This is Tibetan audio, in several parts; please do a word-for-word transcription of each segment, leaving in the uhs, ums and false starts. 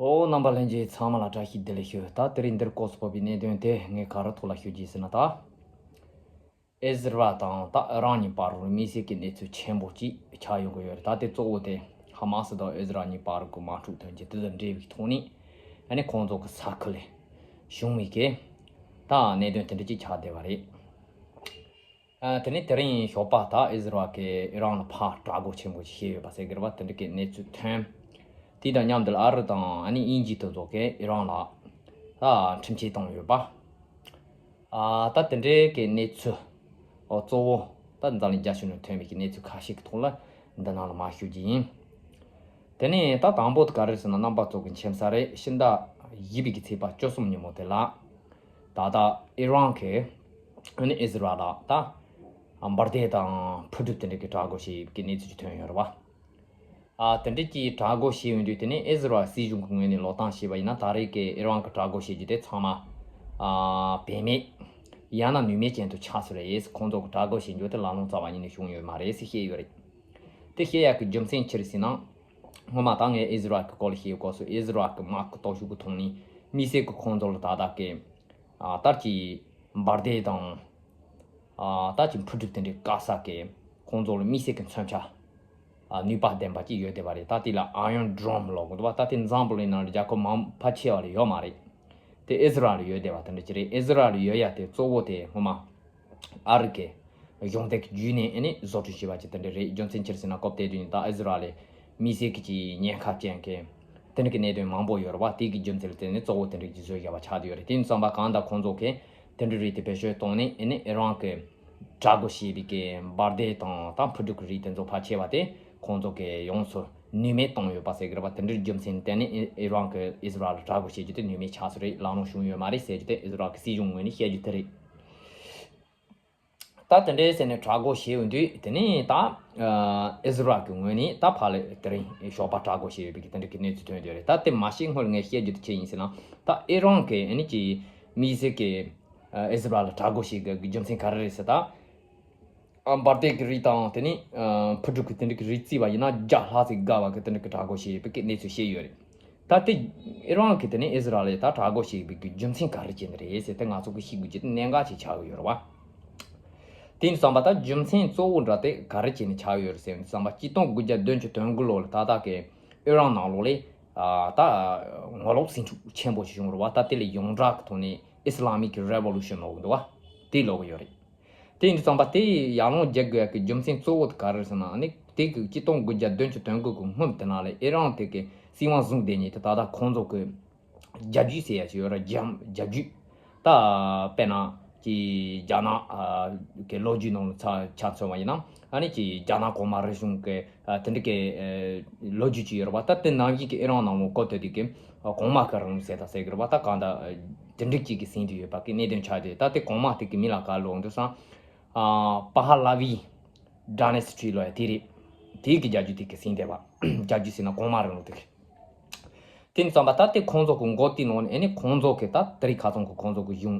ཨོ། རྣམ་པ་ལྷན་རྒྱས་ཚང་མ་ལ་བཀྲ་ཤིས་བདེ་ལེགས་ཞུ། ད་དེ་རིང་འདིར་སྐོར་སུ་བབས་པའི་གནད་དོན་དེ་ངས་ག་རེ་ཐོག་ལ་ཞུ་རྒྱུ་ཡིན་ཟེར་ན། ད་ཨི་ཟི་རལ་དང་ད་ཨི་རན་གཉིས་བར་དུ་དམིགས་བསལ་གྱི་གནས་ཚུལ་ཆེན་པོ་ཅིག་ཆགས་ཡོང་གི་ཡོད་རེད། ད་དེ་གཙོ་བོ་དེ་ཧ་མ་སི་དང་ཨི་ཟི་རལ་གཉིས་བར་གྱི་དམག་འཁྲུག་དོན་རྐྱེན་དེ་དང་འབྲེལ་བའི་ཐོག་ནས་ཨ་ནི་ཁོང་ཚོ་གི་ས་ཁུལ་ལ་བྱུང་བའི་གི་ད་གནད་དོན་དེ་འདྲ་ཅིག་ཆགས་བསྡད་པ་རེད། ཨ། དེ་ནས་དེ་རིང་ཞོགས་པ་ད་ཨི་ཟི་རལ་གྱིས་ཨི་རན་ལ་ཕར་དྲག་རྒོལ་ཆེན་པོ་ཞིག་བྱས་ཡོད་པ་ཟེར་གྱི་རེད་པ། དེ་འདྲ་གི་གནས་ཚུལ་ཐོན། དེ་དང་མཉམ་དུ་ཨ་རི་དང་ཨ་ནི་དབྱིན་ཇི་དེ་ཚོ་གིས་ཨི་རན་ལ་ད་ཁྲིམས་ཆད་བཏང་ཡོད་པ། ཨ། ད་དེ་འདྲའི་གི་གནས་ཚུལ། ཨོ། གཙོ་བོ་ད་འཛམ་གླིང་རྒྱ་ཁྱོན་ནས་ཐོན་པའི་གི་གནས་ཚུལ་ཁ་ཤས་ཀྱི་ཐོག་ལ་འདི་ནང་ལ་མར་ཞུ་རྒྱུ་ཡིན། དེ་ནས་ད་དང་པོ་དེ་ག་རེ་ཟེར་ན། རྣམ་པ་ཚོ་གི་མཁྱེན་གསལ་རེད། ཕྱི་ཟླ་བཞི་པའི་གི་ཚེས་པ་བཅུ་གསུམ་ཉིན་མོ་དེ་ལ། ད་ལྟ་ཨི་རན་གྱིས་ཨ་ནི་ཨི་ཟི་རལ་ལ་ད་འབར་མདེལ་དང་འཕུར་གྲུ་དེ་འདྲ་གི་དྲག་རྒོལ་བྱས་ཡོད་ཀྱི་གནས་ཚུལ་ཅིག་ཐོན་ཡོད་རེད་བ། ཨ། དེ་འདྲ་གི་དྲག་རྒོལ་བྱས་ཡོང་དུས་དེ་ནས་ཨི་ཟི་རལ་སྲིད་གཞུང་གི་ངོས་ནས་ལོག་སྟངས་བྱས་པ་ཡིན་ན། ད་རེས་ཀྱི་ཨི་རན་གྱི་དྲག་རྒོལ་བྱེད་རྒྱུ་དེ་ཚང་མ་ཨ་བེད་མེད། ཡང་ན་ནུས་མེད་ཅན་དུ་ཆགས་སོང་རེད། ཁོང་ཚོ་གི་དྲག་རྒོལ་བྱེད་རྒྱུ་དེ་ལག་ལེན་རྩ་བ་ཉིད་ནས་བྱུང་ཡོད་མ་རེད་ཟེར་བཤད་ཡོད་རེད། དེ་བཤད་ཡག་གི་རྒྱུ་མཚན་ཅི་རེད་ཟེར་ན། སྔོན་མ་ད་ངས་ཨི་ཟི་རལ་གྱི་སྐོར་ལ་བཤད་ཡོད་སྐབས་སུ། ཨི་ཟི་རལ་གྱི་དམག་གི་སྟོབས་ཤུགས་ཀྱི་ཐོག་ནས་དམིགས་བསལ་གྱི་ཁོང་ཚོ་ལ་ད་ལྟ་གི་ཨ་ལྟར་གྱི་འབར་མདེལ་དང་ཨ་ལྟར་གྱི་འཕུར་གྲུ་དེ་འདྲའི་བཀག་ས་གི་ཁོང་ཚོ་ལ་དམིགས་བསལ་གྱི་མཚོན་ཆ། ཨ། ནུས་པ་ལྡན་པ་ཅིག་ཡོད་བསྡད་པ་རེད། ད་དེ་ལ་Iron Dome ལབ་ཀྱི་འདུག་བ། ད་དེ་འཛམ་བུ་གླིང་ནང་ལ་རྒྱལ་ཁབ་མང་ཕལ་ཆེ་བ་ལ་ཡོད་མ་རེད། དེ་ཨི་ཟི་རལ་ལ་ཡོད་བསྡད་པ་དེ་འདྲ་ཅིག་རེད། ཨི་ཟི་རལ་ལ་ཡོད་ཡ་དེ་གཙོ་བོ་དེ་སྔོན་མ་ཨ་རི་གི་གཞུང་འབྲེལ་གྱི་བརྒྱུད་ནས་ཨ་ནི་བཟོ་སྐྲུན་བྱས་པ་ཅིག་དེ་འདྲ་རེད། རྒྱུ་མཚན་ཅི་རེད་ཟེར་ན། སྐབས་དེ་དུས་ནས་ད་ཨི་ཟི་རལ་ལ་དམིགས་བསལ་གྱི་ཉེན་ཁ་ཅན་གྱི་དེ་འདྲ་གི་གནད་དོན་མང་པོ་ཡོད་རེད་བ། དེ་གི་རྒྱུ་མཚན་ལ་བརྟེན་ནས་གཙོ་བོ་དེ་འདྲ་གྱི་བཟོས་བཞག་པ་ཆགས་བསྡད་ཡོད་རེད། དེ་ཡིན་ཙང་པ་གང་ལྟར་ཁོང་ཚོ་གིས་དེ་འདྲ་རེད། དེ་བེད་སྤྱོད་བཏང་ནས་ཨ་ནི་ཨི་རན་གྱི་དྲག་རྒོལ་བྱས་པའི་གི་འབར་མདེལ་དང་ད་འཕུར་གྲུ་གི་རིགས་དེ་ཚོ་ཕལ་ཆེ་བ་དེ་ཁོང་ཚོ་གིས་ཡོངས་སུ་ནུས་མེད་བཏང་ཡོད་པ་ཟེར་གི་རེད་པ། དེ་འདྲའི་རྒྱུ་མཚན་བརྟེན་ནས་ཨི་ཨི་རན་གྱིས་ཨི་ཟི་རལ་ལ་དྲག་རྒོལ་བྱེད་རྒྱུ་དེ་ནུས་མེད་ཆགས་སོང་རེད། ལག་ལེན་བྱུང་ཡོད་མ་རེད་ཟེར་རྒྱུ་དེ་ཨི་ཟི་རལ་གྱི་སྲིད་གཞུང་ངོས་ནས་བཤད་རྒྱུ་དེ་རེད། ད་དེ་འདྲའི་ཟེར་ནས་དྲག་རྒོལ་བྱས་ཡོང་དུས་དེ་ནས་ད་ཨི་ཟི་རལ་གྱི་ངོས་ནས་ད་ཕར་ལ་དེ་རིང་ཞོགས་པ་དྲག་རྒོལ་བྱས་ཡོད་པའི་གི་དེ་འདྲའི་གི་གནས་ཚུལ་ཐོན་ཡོད་རེད། ད་དེ་མ་བཤད་སྔོན་ལ་ངས་བཤད་རྒྱུ་དེ་ཅི་ཡིན་ཟེར་ན། ད་ཨི་རན་གྱིས་ཨ་ནི་ཅིག་དམིགས་བསལ་གྱི་ཨི་ཟི་རལ་ལ་དྲག་རྒོལ་བྱེད་དགོས་ཀྱི་རྒྱུ་མཚན་ག་རེ་རེད་ཟེར། ད་ཨ་འབར་མདེལ་གྱི་རིགས་དང་དེ་ནས་ཨ་འཕུར་གྲུ་གི་དེ་འདྲ་གི་རིགས་བརྩིས་པ་ཡིན་ན་བརྒྱ་ལྷག་ཙམ་བརྒལ་བ་གི་དེ་འདྲ་གི་དྲག་རྒོལ་བྱས་ཡོད་པའི་གི་གནས་ཚུལ་བཤད་ཡོད་རེད། ད་དེ་ཨི་རན་གྱིས་དེ་ནས་ཨི་ཟི་རལ་ལ་ད་དྲག་རྒོལ་བྱས་པའི་གི་རྒྱུ་མཚན་ག་རེ་བྱས་ནས་རེད་ཟེར་ཏེ་ང་ཚོ་གི་ཤེས་དགོས་ཀྱི་གནད་འགག་ཅིག་ཆགས་ཀྱི་ཡོད་རེད་བ། དེ་ཡིན་ཙང་པ་ད་རྒྱུ་མཚན་གཙོ་བོ་འདྲ་དེ་ག་རེ་བྱས་ནས་ཆགས་ཡོད་རེད་ཟེར་ཙང་པ། གཅིག་སྟོང་དགུ་བརྒྱ་བདུན་ཅུ་དོན་དགུ་ལོ་ལ་ད་ལྟ་གི་ཨི་རན་ནང་ལོགས་ལ་ཨ་ད་ངོ་ལོག་ཟིང་འཁྲུག་ཆེན་པོ་ཞིག་བྱུང་རེད་བ། ད་དེ་ལ་ཡོངས་གྲགས་ཀྱི་ཐོག་ནས་Islamic Revolution ལབ་ཀྱི་འདུག་བ། དེ་ལབ་ཀྱི་ཡོད་རེད། དེ་ཡིན་དུས་ཙམ་པ་དེ་ཡར་ལངས་རྒྱག་དགོས་ཡག་གི་རྒྱུ་མཚན་གཙོ་བོ་དེ་ག་རེ་རེད་ཟེར་ན། ཨ་ནི་དེ་གི་གཅིག་སྟོང་དགུ་བརྒྱ་བདུན་ཅུ་དོན་དགུ་གི་སྔོན་དེ་ནང་ལ་ཨི་རན་དེ་གི་སྲིད་དབང་བཟུང་བསྡད་མཁན་དེ་ད་ལྟ་ཁོང་ཚོ་གི་རྒྱལ་རྒྱུད་ཟེར་ཡག་ཅིག་ཡོད་རེད། རྒྱལ་རྒྱལ་རྒྱུད། ད་དཔེར་ན་ཀྱི་རྒྱ་ནག་གི་ལོ་རྒྱུས་ནང་ལ་ཆ་ཆ་མཚོན་པ་ཡིན་ན། ཨ་ནི་ཀྱི་རྒྱ་ནག་གོང་མ་རིམ་བྱུང་གི་དེ་འདྲ་གི་ལོ་རྒྱུས་ཅིག་ཡོད་རེད་བ། ད་དེ་ནང་བཞིན་གྱི་ཨི་རན་ནང་ལོགས་སྐབས་དེ་དུས་ཀྱི་གོང་མ་གི་རིང་ལུགས་ཟེར་ད་ཟེར་གི་རེད་བ། ད་གང་ལྟར་དེ་འདྲ་ཅིག་གི་ཟིན་དུ་ཡོད་པ་གི་གནད་དོན་ཆགས་ཏེ། ད་དེ་གོང་མ་དེ་གི་མིང་ལ་ག་ལབ་འདུག་ཟེར་ན། ཨ་པ་ཧ་ལ་བི་ཌའི་ནེ་སི་ཊི་ལབ་ཡག་དེ་རེད། དེ་གི་རྒྱལ་རྒྱུད་དེ་གི་ཟིན་བསྡད་པ། རྒྱལ་རྒྱུད་ཟེར་ན་གོང་མ་རིང་ལུགས་དེ་གི། དེ་ཡིན་ཙང་པ་ད་དེ་ཁོང་ཚོ་གི་འགོ་དེ་ནང་ནས་ཨ་ནི་ཁོང་ཚོ་གི་ད་དེ་རིང་ཁ་སང་གི་ཁོང་ཚོ་གི་གཞུང་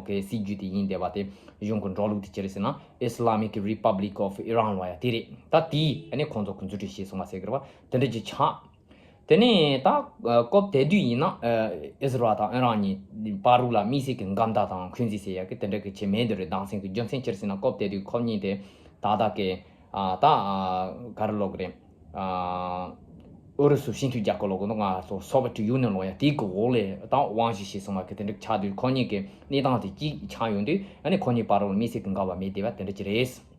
གི་སྲིད་ཇུས་དེ་ཡིན་བསྡད་པ་དེ། གཞུང་གི་འབྲུ་ལུགས་དེ་ཅི་རེད་ཟེར་ན། Islamic Republic of Iran ལབ་ཡག་དེ་རེད། ད་དེ་ཨ་ནི་ཁོང་ཚོ་གི་འཛུགས་སྐྲུན་བྱས་སོང་བ་ཟེར་གི་རེད་བ། དེ་འདྲ་ཅིག་ཆགས། དེ་ནས་ད་སྐབས་དེ་དུས་ཡིན་ན་ཨི་ཟི་རལ་དང་ཨི་རན་གཉིས་བར་དུ་ལ་དམིགས་བསལ་གྱི་འགལ་ཟླ་དང་འཁོན་འཛིན་ཟེར་ཡག་གི་དེ་འདྲ་གི་ཅིག་མེད་དེ་རེད། སྡང་སེམས་ཀྱི་རྒྱུ་མཚན་ཅི་རེད་ཟེར་ན། སྐབས་དེ་དུས་ཁོ་གཉིས་དེ་ད་ལྟ་གི་ཨ་ད་ཨ་ག་རེ་ལབ་དགོས་རེད། ཨ་ཨུ་རུ་སུ་སྤྱི་མཐུན་རྒྱལ་ཁབ་ལབ་དགོས་འདུག་ང་ཚོ་སོ་བི་ཡེཊ་ཡུ་ནི་ཡན་ལབ་ཡག་དེའི་གི་འོག་ལ་ད་དབང་བཞི་བྱས་སོང་བ་གི་དེ་འདྲ་ཆགས་དུས། ཁོ་གཉིས་ཀྱི་གནས་སྟངས་དེ་གཅིག་ཆགས་ཡོང་དུས་ཨ་ནི་ཁོ་གཉིས་བར་དུ་དམིགས་བསལ་གྱི་འགལ་བ་མེད་བསྡད་པ་དེ་འདྲ་ཅིག་རེད།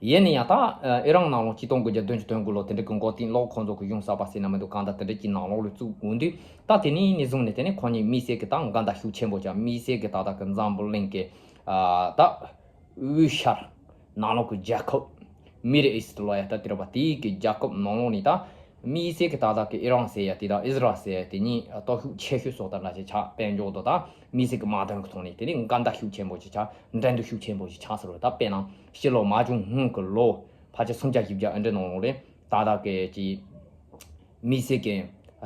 ཡིན་ན་ཡང་ད་ཨི་རན་ནང་ལོགས་གཅིག་སྟོང་དགུ་བརྒྱ་བདུན་ཅུ་དོན་དགུ་ལོ་དེ་འདྲ་གི་འགོ་རྟིང་སློག་ཁོང་ཚོ་གི་གཞུང་གསར་པ་ཟེར་ན་མི་འདུག་གང་ལྟར་དེ་འདྲ་གྱི་ནང་ལོགས་ལ་བཙུགས་ཡོང་དུས། ད་དེ་ནས་ནས་བཟུང་ནས་དེ་ནས་ཁོ་གཉིས་དམིགས་བསལ་གྱི་ད་འགལ་ཟླ་ཤུགས་ཆེན་པོ་ཅིག་དམིགས་བསལ་གྱི་ད་ལྟ་གི་འཛམ་བུ་གླིང་གི་ཨ་ད་དབུས་ཤར་ནང་ལོགས་ཀྱི་རྒྱལ་ཁབ། མི་ཌལ་ཨི་སི་ཊི་ལབ་ཡག་ད་དེ་རེད་པ། དེའི་གི་རྒྱལ་ཁབ་ནང་ལོགས་ནས་ད་དམིགས་བསལ་གྱི་ད་ལྟ་གི་ཨི་རན་ཟེར་ཡག་དེ་དང་ཨི་ཟི་རལ་ཟེར་ཡག་དེ་གཉིས་སྟོབས་ཤུགས་ཆེ་ཤོས་སོགས་དང་འདྲ་ཞིག་ཆགས། དཔལ་འབྱོར་དང་ད་དམིགས་བསལ་གྱི་དམག་དོན་གྱི་ཐོག་ནས་དེ་ནས་འགལ་ཟླ་ཤུགས་ཆེན་པོ་ཞིག་ཆགས། འགྲན་བསྡུར་ཤུགས་ཆེན་པོ་ཞིག་ཆགས་ཟེར་བ། ད་དཔེར་ན་ཕྱི་ལོ་མ་བྱུང་སྔོན་གྱི་ལོ་ཕལ་ཆེར་སུམ་བརྒྱ་བཞི་བརྒྱ་འདྲ་ནང་ལོགས་ལ་ད་ལྟ་གི་ཅིག་དམིགས་བསལ་གྱི་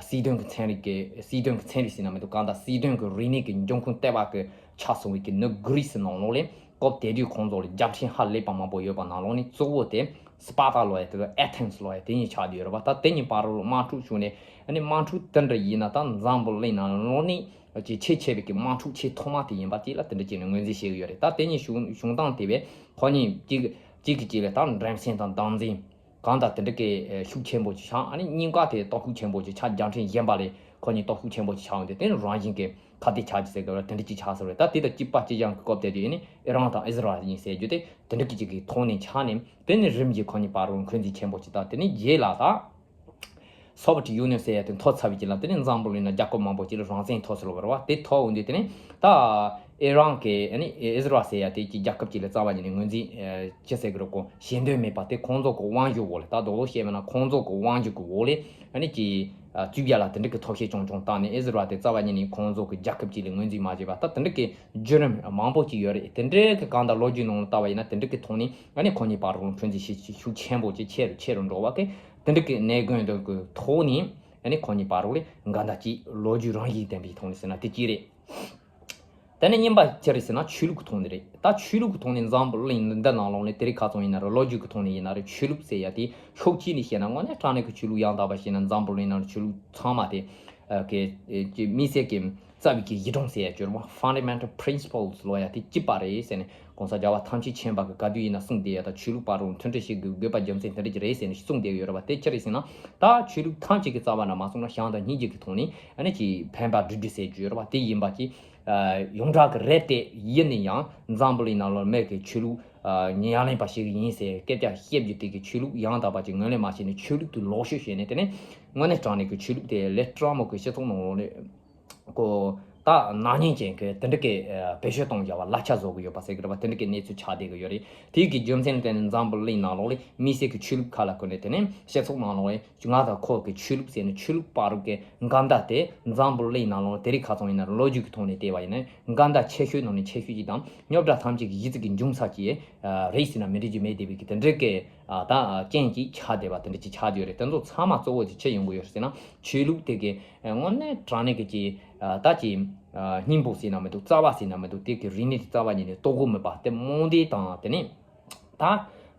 སྲིད་དོན་གྱི་ཚན་རིག་གི་སྲིད་དོན་གྱི་ཚན་རིག་ཟེར་ན་མི་འདུག་གང་ལྟར་སྲིད་དོན་གྱི་རིག་གནས་ཀྱི་འབྱུང་ཁུངས་ལྟེ་བ་གི་ཆགས་སོང་བའི་གི་ནུབ་གྷི་རི་སི་ནང་ལོགས་ལ་སྐབས་དེ་དུས་ཁོང་ཚོ་ལ་རྒྱལ་ཕྲན་ཧ་ལས་པ་མང་པོ་ཡོད་པ་ནང་ལོགས་ནས་གཙོ་བོ་དེ་ སི་པཱ་ཏཱ་ལབ་ཡ་དེ་ཨེ་ཐེན་སི་ལབ་ཡ་དེ་གཉིས་ཆགས་བསྡད་ཡོད་རེད་པ། ད་དེ་གཉིས་བར་ལ་དམག་འཁྲུག་བྱུང་ནས་ཨ་ནི་དམག་འཁྲུག་དེ་འདྲ་ཡིན་ན་ད་འཛམ་བུ་གླིང་ནང་ལོགས་ནས་ཀྱི་ཆེས་ཆེ་བའི་གི་དམག་འཁྲུག་ཆེས་ཐོག་མ་དེ་ཡིན་པ་དེ་ལ་དེ་འདྲ་བྱས་ནས་ངོས་འཛིན་བྱེད་ཀྱི་ཡོད་རེད། ད་དེ་གཉིས་བྱུང་བྱུང་སྟངས་དེ་བས་ཁོ་གཉིས་གཅིག་གཅིག་གིས་གཅིག་ལ་ད་འགྲན་སེམས་དང་སྡང་འཛིན་གང་ལྟར་དེ་འདྲ་གི་ཤུགས་ཆེན་པོ་ཅིག་ཆགས། ཨ་ནི་གཉིས་ཀ་དེ་སྟོབས་ཤུགས་ཆེན་པོ་ཅིག་ཆགས། རྒྱལ་ཕྲན་གཞན་པ་ལས་ཁོ་གཉིས་སྟོབས་ཤུགས་ཆེན་པོ་ཅིག་ཆགས་འོང་དུས་དེ་ནི་རང་བཞིན་གྱི་ཁ་གཏད་ཆགས་ཀྱི་ཟེར་གི་རེད། དེ་འདྲ་ཅིག་ཆགས་ཟེར་བ་རེད། ད་དེ་དང་གཅིག་པ་གཅིག་རྐྱང་གི་སྐབས་དེ་དུས་ཨ་ནི་ཨི་རན་དང་ཨི་ཟི་རལ་ཡིན་ཟེར་རྒྱུ་དེ་དེ་འདྲ་གི་ཅིག་གི་ཐོག་ནས་ཆགས་ནས་དེ་ནི་རིམ་གྱིས་ཁོ་གཉིས་བར་ལ་འཁོན་འཛིན་ཆེན་པོ་ཅིག་དང་དེ་ནི་རྗེས་ལ་ད། སོ་བི་ཡེཊ་ཡུ་ནི་ཡན་ཟེར་ཡ་དེ་འཐོར་ཚར་བའི་རྗེས་ལ་དེ་ནི་འཛམ་བུ་གླིང་ན་རྒྱལ་ཁབ་མང་པོ་ཅིག་ལ་རང་བཙན་ཐོབ་ཟེར་བ་རེད་བ། དེ་ཐོབ་འོང་དུས་དེ་ནི་ད་ཨི་རན་གྱི་ཨ་ནི་ཨི་ཟི་རལ་ཟེར་ཡ་དེ་ཀྱི་རྒྱལ་ཁབ་ཅིག་ལ་རྩ་བ་ཉིད་ནས་ངོས་འཛིན་ཨ་ཅི་ཟེར་གི་རེད་གོ་ཞེ་འདོད་མེད་པ་དེ་ཁོང་ཚོ་གི་དབང་སྒྱུར་འོག་ལ། ད་རྡོག་རྡོག་བཤད་པ་ན་ཁོང་ཚོ་གི་དབང་སྒྱུར་གི་འོག་ལ་ཨ་ནི་ཀྱི་ཨ་བཙུགས་ཡ་ལ་དེ་འདྲ་གི་ཐབས་ཤེས་ཆུང་ཆུང་བཏང་ནས་ཨི་ཟི་རལ་དེ་རྩ་བ་ཉིད་ནས་ཁོང་ཚོ་གི་རྒྱལ་ཁབ་ཅིག་ལ་ངོས་འཛིན་མ་བྱས་པ། ད་དེ་འདྲ་གི་བརྒྱུད་རིམ་མང་པོ་ཅིག་ཡོད་རེད། དེ་འདྲའི་གི་གང་ལྟར་ལོ་རྒྱུས་ནང་ལ་ལྟ་བ་ཡིན་ན་དེ་འདྲ་གི་ཐོག་ནས་ཨ་ནི་ཁོ་གཉིས་བར་ལ་འཁོན་འཛིན་ཤུགས་ཤུགས་ཆེན་པོ་ཅིག་ཆེ་རུ་ཆེ་རུ་འགྲོ་བ་གི་དེ་འདྲ་གི་གནད་དོན་དག་གི་ཐོག་ནས་ཨ་ནི་ཁོ་གཉིས་བར་ལ་འགལ་ཟླ་ཅིག་ལོ་རྒྱུས་རང་བཞིན་ལྡན་པའི་ཐོག་ནས་ཟེར་ན་དེ་གཅིག་རེད། དེ་ནས་གཉིས་པ་ཅི་རེད་ཟེར་ན་ཆོས་ལུགས་ཀྱི་ཐོག་ནས་རེད། ད་ཆོས་ལུགས་ཀྱི་ཐོག་ནས་འཛམ་བུ་གླིང་འདི་ནང་ལོགས་ནས་དེ་རིང་ཁ་སང་ཡིན་ན་རེད། ལོ་རྒྱུས་ཀྱི་ཐོག་ནས་ཡིན་ན་རེད། ཆོས་ལུགས་ཟེར་ཡ་དེ་ཤུགས་ཆེ་ནས་བཤད་ན་དངོས་གནས་དྲང་གནས་ཀྱི་ཆོས་ལུགས་ཡང་དག་པ་བཤད་ན་འཛམ་བུ་གླིང་ནང་ཆོས་ལུགས་ཚང་མ་དེ་ཨ་གི་ཨ་གི་དམིགས་བསལ་གྱི་རྩ་བའི་གི་གཞི་གྲངས་ཟེར་ཡ་སྐྱོར་མ་Fundamental Principles ལབ་ཡ་དེ་གཅིག་པ་རེད་ཟེར་ནས་གོང་ས་རྒྱལ་བ་ཐམས་ཅད་མཁྱེན་པ་གི་ག་དུས་ཡིན་ན་གསུངས་བསྡད་ཡ། ད་ཆོས་ལུགས་བར་རུ་མཐུན་སྒྲིལ་བྱེད་དགོས་དགོས་པ་རྒྱུ་མཚན་དེ་འདྲ་ཅིག་རེད་ཟེར་ནས་གསུངས་བསྡད་ཡོད་རེད་བ། དེ་ཅི་རེད་ཟེར་ན་ད་ཆོས་ལུགས་ཐམས་ཅད་ཀྱི་རྩ་བ་ནས་མ་གསུངས་ན་བྱང་དང་སྙིང་རྗེ་གི་ཐོག་ནས་ཨ་ནི་ཅིག་ཕན་པ་སྒྲུབ་རྒྱུ་ཟེར་རྒྱུ་ཡོད་རེད་བ། དེ་ཡིན་པ་ཅིག་ཡོངས་གྲགས་ཀྱི་རེད་དེ། ཡིན་ན་ཡང་འཛམ་བུ་གླིང་ནང་ལ་མི་གི་ཆོས་ལུགས་ཨ་ཉམས་ལེན་པ་ཞིག་ཡིན་ཟེར་སྐད་ཆ་བཤད་རྒྱུ་དེ་གི་ཆོས་ལུགས་ཡང་དག་པ་ཅིག་ངོས་ལེན་མ་བྱས་ནས་ཆོས་ལུགས་དེ་ལོག་སྤྱོད་བྱས་ནས་དེ་ནས་དངོས་གནས་དྲང་གནས་ཀྱི་ཆོས་ལུགས་དེ་ལས་སྤྲང་མོ་གི་སྤྱི་ཚོགས་ནང་ལོགས་ནས་ཀོ་ད་ནག་ཉེས་ཅན་གྱི་དེ་འདྲ་གི་ཨ་བེད་སྤྱོད་གཏོང་རྒྱུ་བ་གླ་ཆ་བཟོ་གི་ཡོད་པ་ཟེར་གི་རེད་བ། དེ་འདྲ་གི་གནས་ཚུལ་ཆགས་བསྡད་གི་ཡོད་རེད། དེ་གི་རྒྱུ་མཚན་ལ་བརྟེན་ནས་འཛམ་བུ་གླིང་ནང་ལོགས་ལ་དམིགས་བསལ་གྱི་ཆོས་ལུགས་ཁག་ལ་བཀོད་ནས་དེ་ནས་སྤྱི་ཚོགས་ནང་ལོགས་ལ་ང་དང་ཁོ་གི་ཆོས་ལུགས་ཟེར་ནས་ཆོས་ལུགས་བར་གྱི་འགལ་ཟླ་དེ་འཛམ་བུ་གླིང་ནང་ལོགས་དེ་རིང་ཁ་སང་ཡིན་ན་ལོ་རྒྱུས་ཀྱི་ཐོག་ནས་བལྟས་པ་ཡིན་ན་འགལ་ཟླ་ཆེ་ཤོས་ནང་ནས་ཆེ་ཤོས་ཅིག་དང་རྙོག་དྲ་ཐམས་ཅད་ཀྱི་གཞི་རྩ་གི་འབྱུང་ས་ཅིག་ཨ་རེད་ཟེར་ན་མི་འགྲིག་རྒྱུ་མེད་བསྡད་པའི་གི་དེ་འདྲའི་གི་ཨ་ད་ཨ་རྐྱེན་གྱིས་ཆགས་བསྡད་པ་དེ་འདྲ་ཅིག་ཆགས་བསྡད་ཡོད་རེད། དེ་ཚོ་ཚང་མ་གཙོ་བོ་དེ་ཆི་ཡོང་གི་ཡོད་རེད་ཟེར་ན་ཆོས་ལུགས་དེ་གི་ཨ་དངོས་གནས་དྲང་གནས་ཀྱི་ཅིག་ཨ་ད་ཅིག་ཨ་སྙིང་པོ་ཟེར་ན་མི་འདུག་རྩ་བ་ཟེར་ན་མི་འདུག་དེ་གི་རིག་གནས་དེ་རྩ་བ་ཉིད་ནས་རྟོགས་གི་མེད་པ་དེ་རྨོངས་དད་དང་དེ་ནས་ད་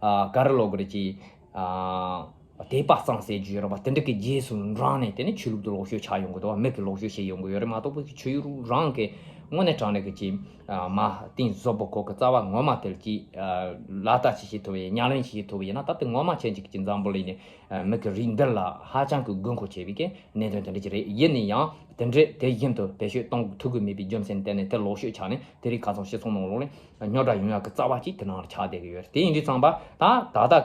ཨ་ག་རེ་ལབ་དགོས་རེད་ཅིག་ཨ་དད་པ་གཙང་སེལ་རྒྱུ་ཡོད་རེད་པ། དེ་འདྲ་གི་རྗེས་སུ་འབྲངས་ནས་དེ་ནས་ཆོས་ལུགས་དེ་ལོག་སྤྱོད་བྱ་ཡོང་གི་འདུག་བ། མི་གི་ལོག་སྤྱོད་བྱེད་ཡོང་གི་ཡོད་རེད་མ་གཏོགས་པའི་ཆོས་ལུགས་རང་གི་དངོས་གནས་དྲང་གནས་ཀྱི་ཅིག་ཨ་མ་གཏིང་ཟབ་པོ་ཁོ་གི་རྩ་བ་ངོ་མ་དེར་ཅིག་ཨ་ལག་བསྟར་ཅིག་བྱེད་ཐུབ་པ་ཡིན། ཉམས་ལེན་ཅིག་བྱེད་ཐུབ་པ་ཡིན་ན་ད་ལྟ་ངོ་མ་ཁྱེད་ཅིག་གི་འཛམ་བུ་གླིང་ནས་ཨ་མི་གི་རིགས་འདི་ལ་ཧ་ཅང་གི་དགོས་མཁོ་ཆེ་བའི་གི་གནད་དོན་དེ་འདྲ་ཅིག་རེད། ཡིན་ན་ཡང་དེ་འདྲས་དེ་བཞིན་དུ་བེད་སྤྱོད་གཏོང་ཐུབ་གི་མེད་པའི་རྒྱུ་མཚན་བརྟེན་ནས་དེ་ལོག་སྤྱོད་ཆགས་ནས་དེ་རིང་ཁ་སང་སྤྱི་ཚོགས་ནང་ལོགས་ནས་རྙོག་དྲ་ཡོང་ཡག་གི་རྩ་བ་གཅིག་དེ་ནང་ལ་ཆགས་བསྡད་ཀྱི་ཡོད་རེད། དེ་ཡིན་དུས་ཙམ་པ་ད་ད་ལྟ་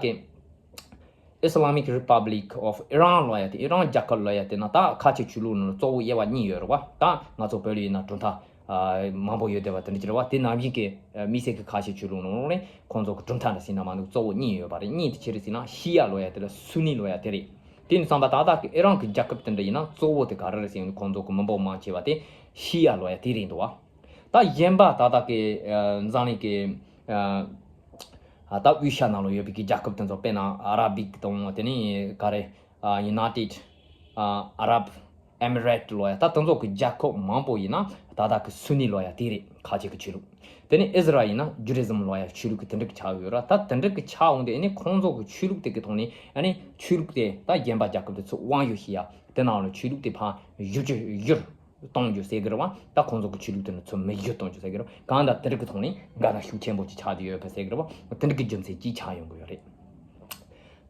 གི་Islamic Republic of Iran ལབ་ཡ་དེ་ཨི་རན་རྒྱལ་ཁབ་ལབ་ཡ་དེ་ན་ད་ཁ་ཆེ་ཆོས་ལུགས་ནང་གཙོ་བོ་དབྱེ་བ་གཉིས་ཡོད་རེད་བ། ད་ང་ཚོ་བོད་ལ་ཡིན་ན་གྲུབ་མཐའ་ཨ་མང་པོ་ཡོད་བསྡད་པ་དེ་འདྲ་ཅིག་རེད་བ། དེ་ནང་བཞིན་གྱི་ཨ་དམིགས་བསལ་གྱི་ཁ་ཆེ་ཆོས་ལུགས་ནང་ལོགས་ནས་ཁོང་ཚོ་གི་གྲུབ་མཐའ་འདྲ་ཟེར་ན་མ་གཏོགས་གཙོ་བོ་གཉིས་ཡོད་པ་རེད། གཉིས་དེ་ཅི་རེད་ཟེར་ན་ཤི་ཡ་ལབ་ཡ་དེ་ལ་སུ་ནི་ལབ་ཡ་དེ་རེད། དེ་ཡིན་དུས་ཙམ་པ་ད་ལྟ་གི་ཨི་རན་གྱི་རྒྱལ་ཁབ་དེ་འདྲ་ཡིན་ན་གཙོ་བོ་དེ་ག་རེ་རེད་ཟེར་ན་ཁོང་ཚོ་གི་མི་འབོར་མང་ཆེ་བ་དེ་ཤི་ཡ་ལབ་ཡ་དེ་རེད་འདུག་བ། ད་གཞན་པ་ད་ལྟ་གི་ཨ་འཛམ་གླིང་གི་ཨ་ད་དབུས་ཤར་ནང་ལ་ཡོད་པའི་གི་རྒྱལ་ཁབ་དེ་ཚོ་དཔེར་ན་ཨ་ར་བིག་དང་དེ་ནས་ག་རེ་ཨ་United ཨ་Arab Emirates ལབ་ཡ་ད་དེ་ཚོ་གི་རྒྱལ་ཁབ་མང་པོ་ཡིན་ན་ད་ལྟ་གི་སུ་ནི་ལབ་ཡ་དེ་རེད། ཁ་ཆེ་གི་ཆོས་ལུགས། དེ་ནས་ཨི་ཟི་རལ་ཡིན་ན་Judaism ལབ་ཡ་ཆོས་ལུགས་གི་དེ་འདྲ་གི་ཆགས་ཡོད་ར། ད་དེ་འདྲ་གི་ཆགས་འོང་དུས་ཨ་ནི་ཁོང་ཚོ་གི་ཆོས་ལུགས་དེ་གི་ཐོག་ནས་ཨ་ནི་ཆོས་ལུགས་དེ་ད་གཞན་པ་རྒྱལ་ཁབ་དེ་ཚོ་དབང་ཡོད་ཤི་ཡ་དེ་ནང་ལ་ཆོས་ལུགས་དེ་ཕར་བསྒྱུར་བཅོས་བསྒྱུར་གཏོང་རྒྱུ་ཟེར་གི་རེད་བ། ད་ཁོང་ཚོ་གི་ཆོས་ལུགས་དེ་ནི་ཚུར་མི་བསྒྱུར་གཏོང་རྒྱུ་ཟེར་གི་རེད་བ། གང་ལྟར་དེ་འདྲ་གི་ཐོག་ནས་འགལ་ཟླ་ཤུགས་ཆེན་པོ་ཅིག་ཆགས་བསྡད་ཡོད་པ་ཟེར་གི་རེད་བ། དེ་འདྲ་གི་རྒྱུ་མཚན་ཅིག་ཆགས་ཡོང་གི་ཡོད་རེད།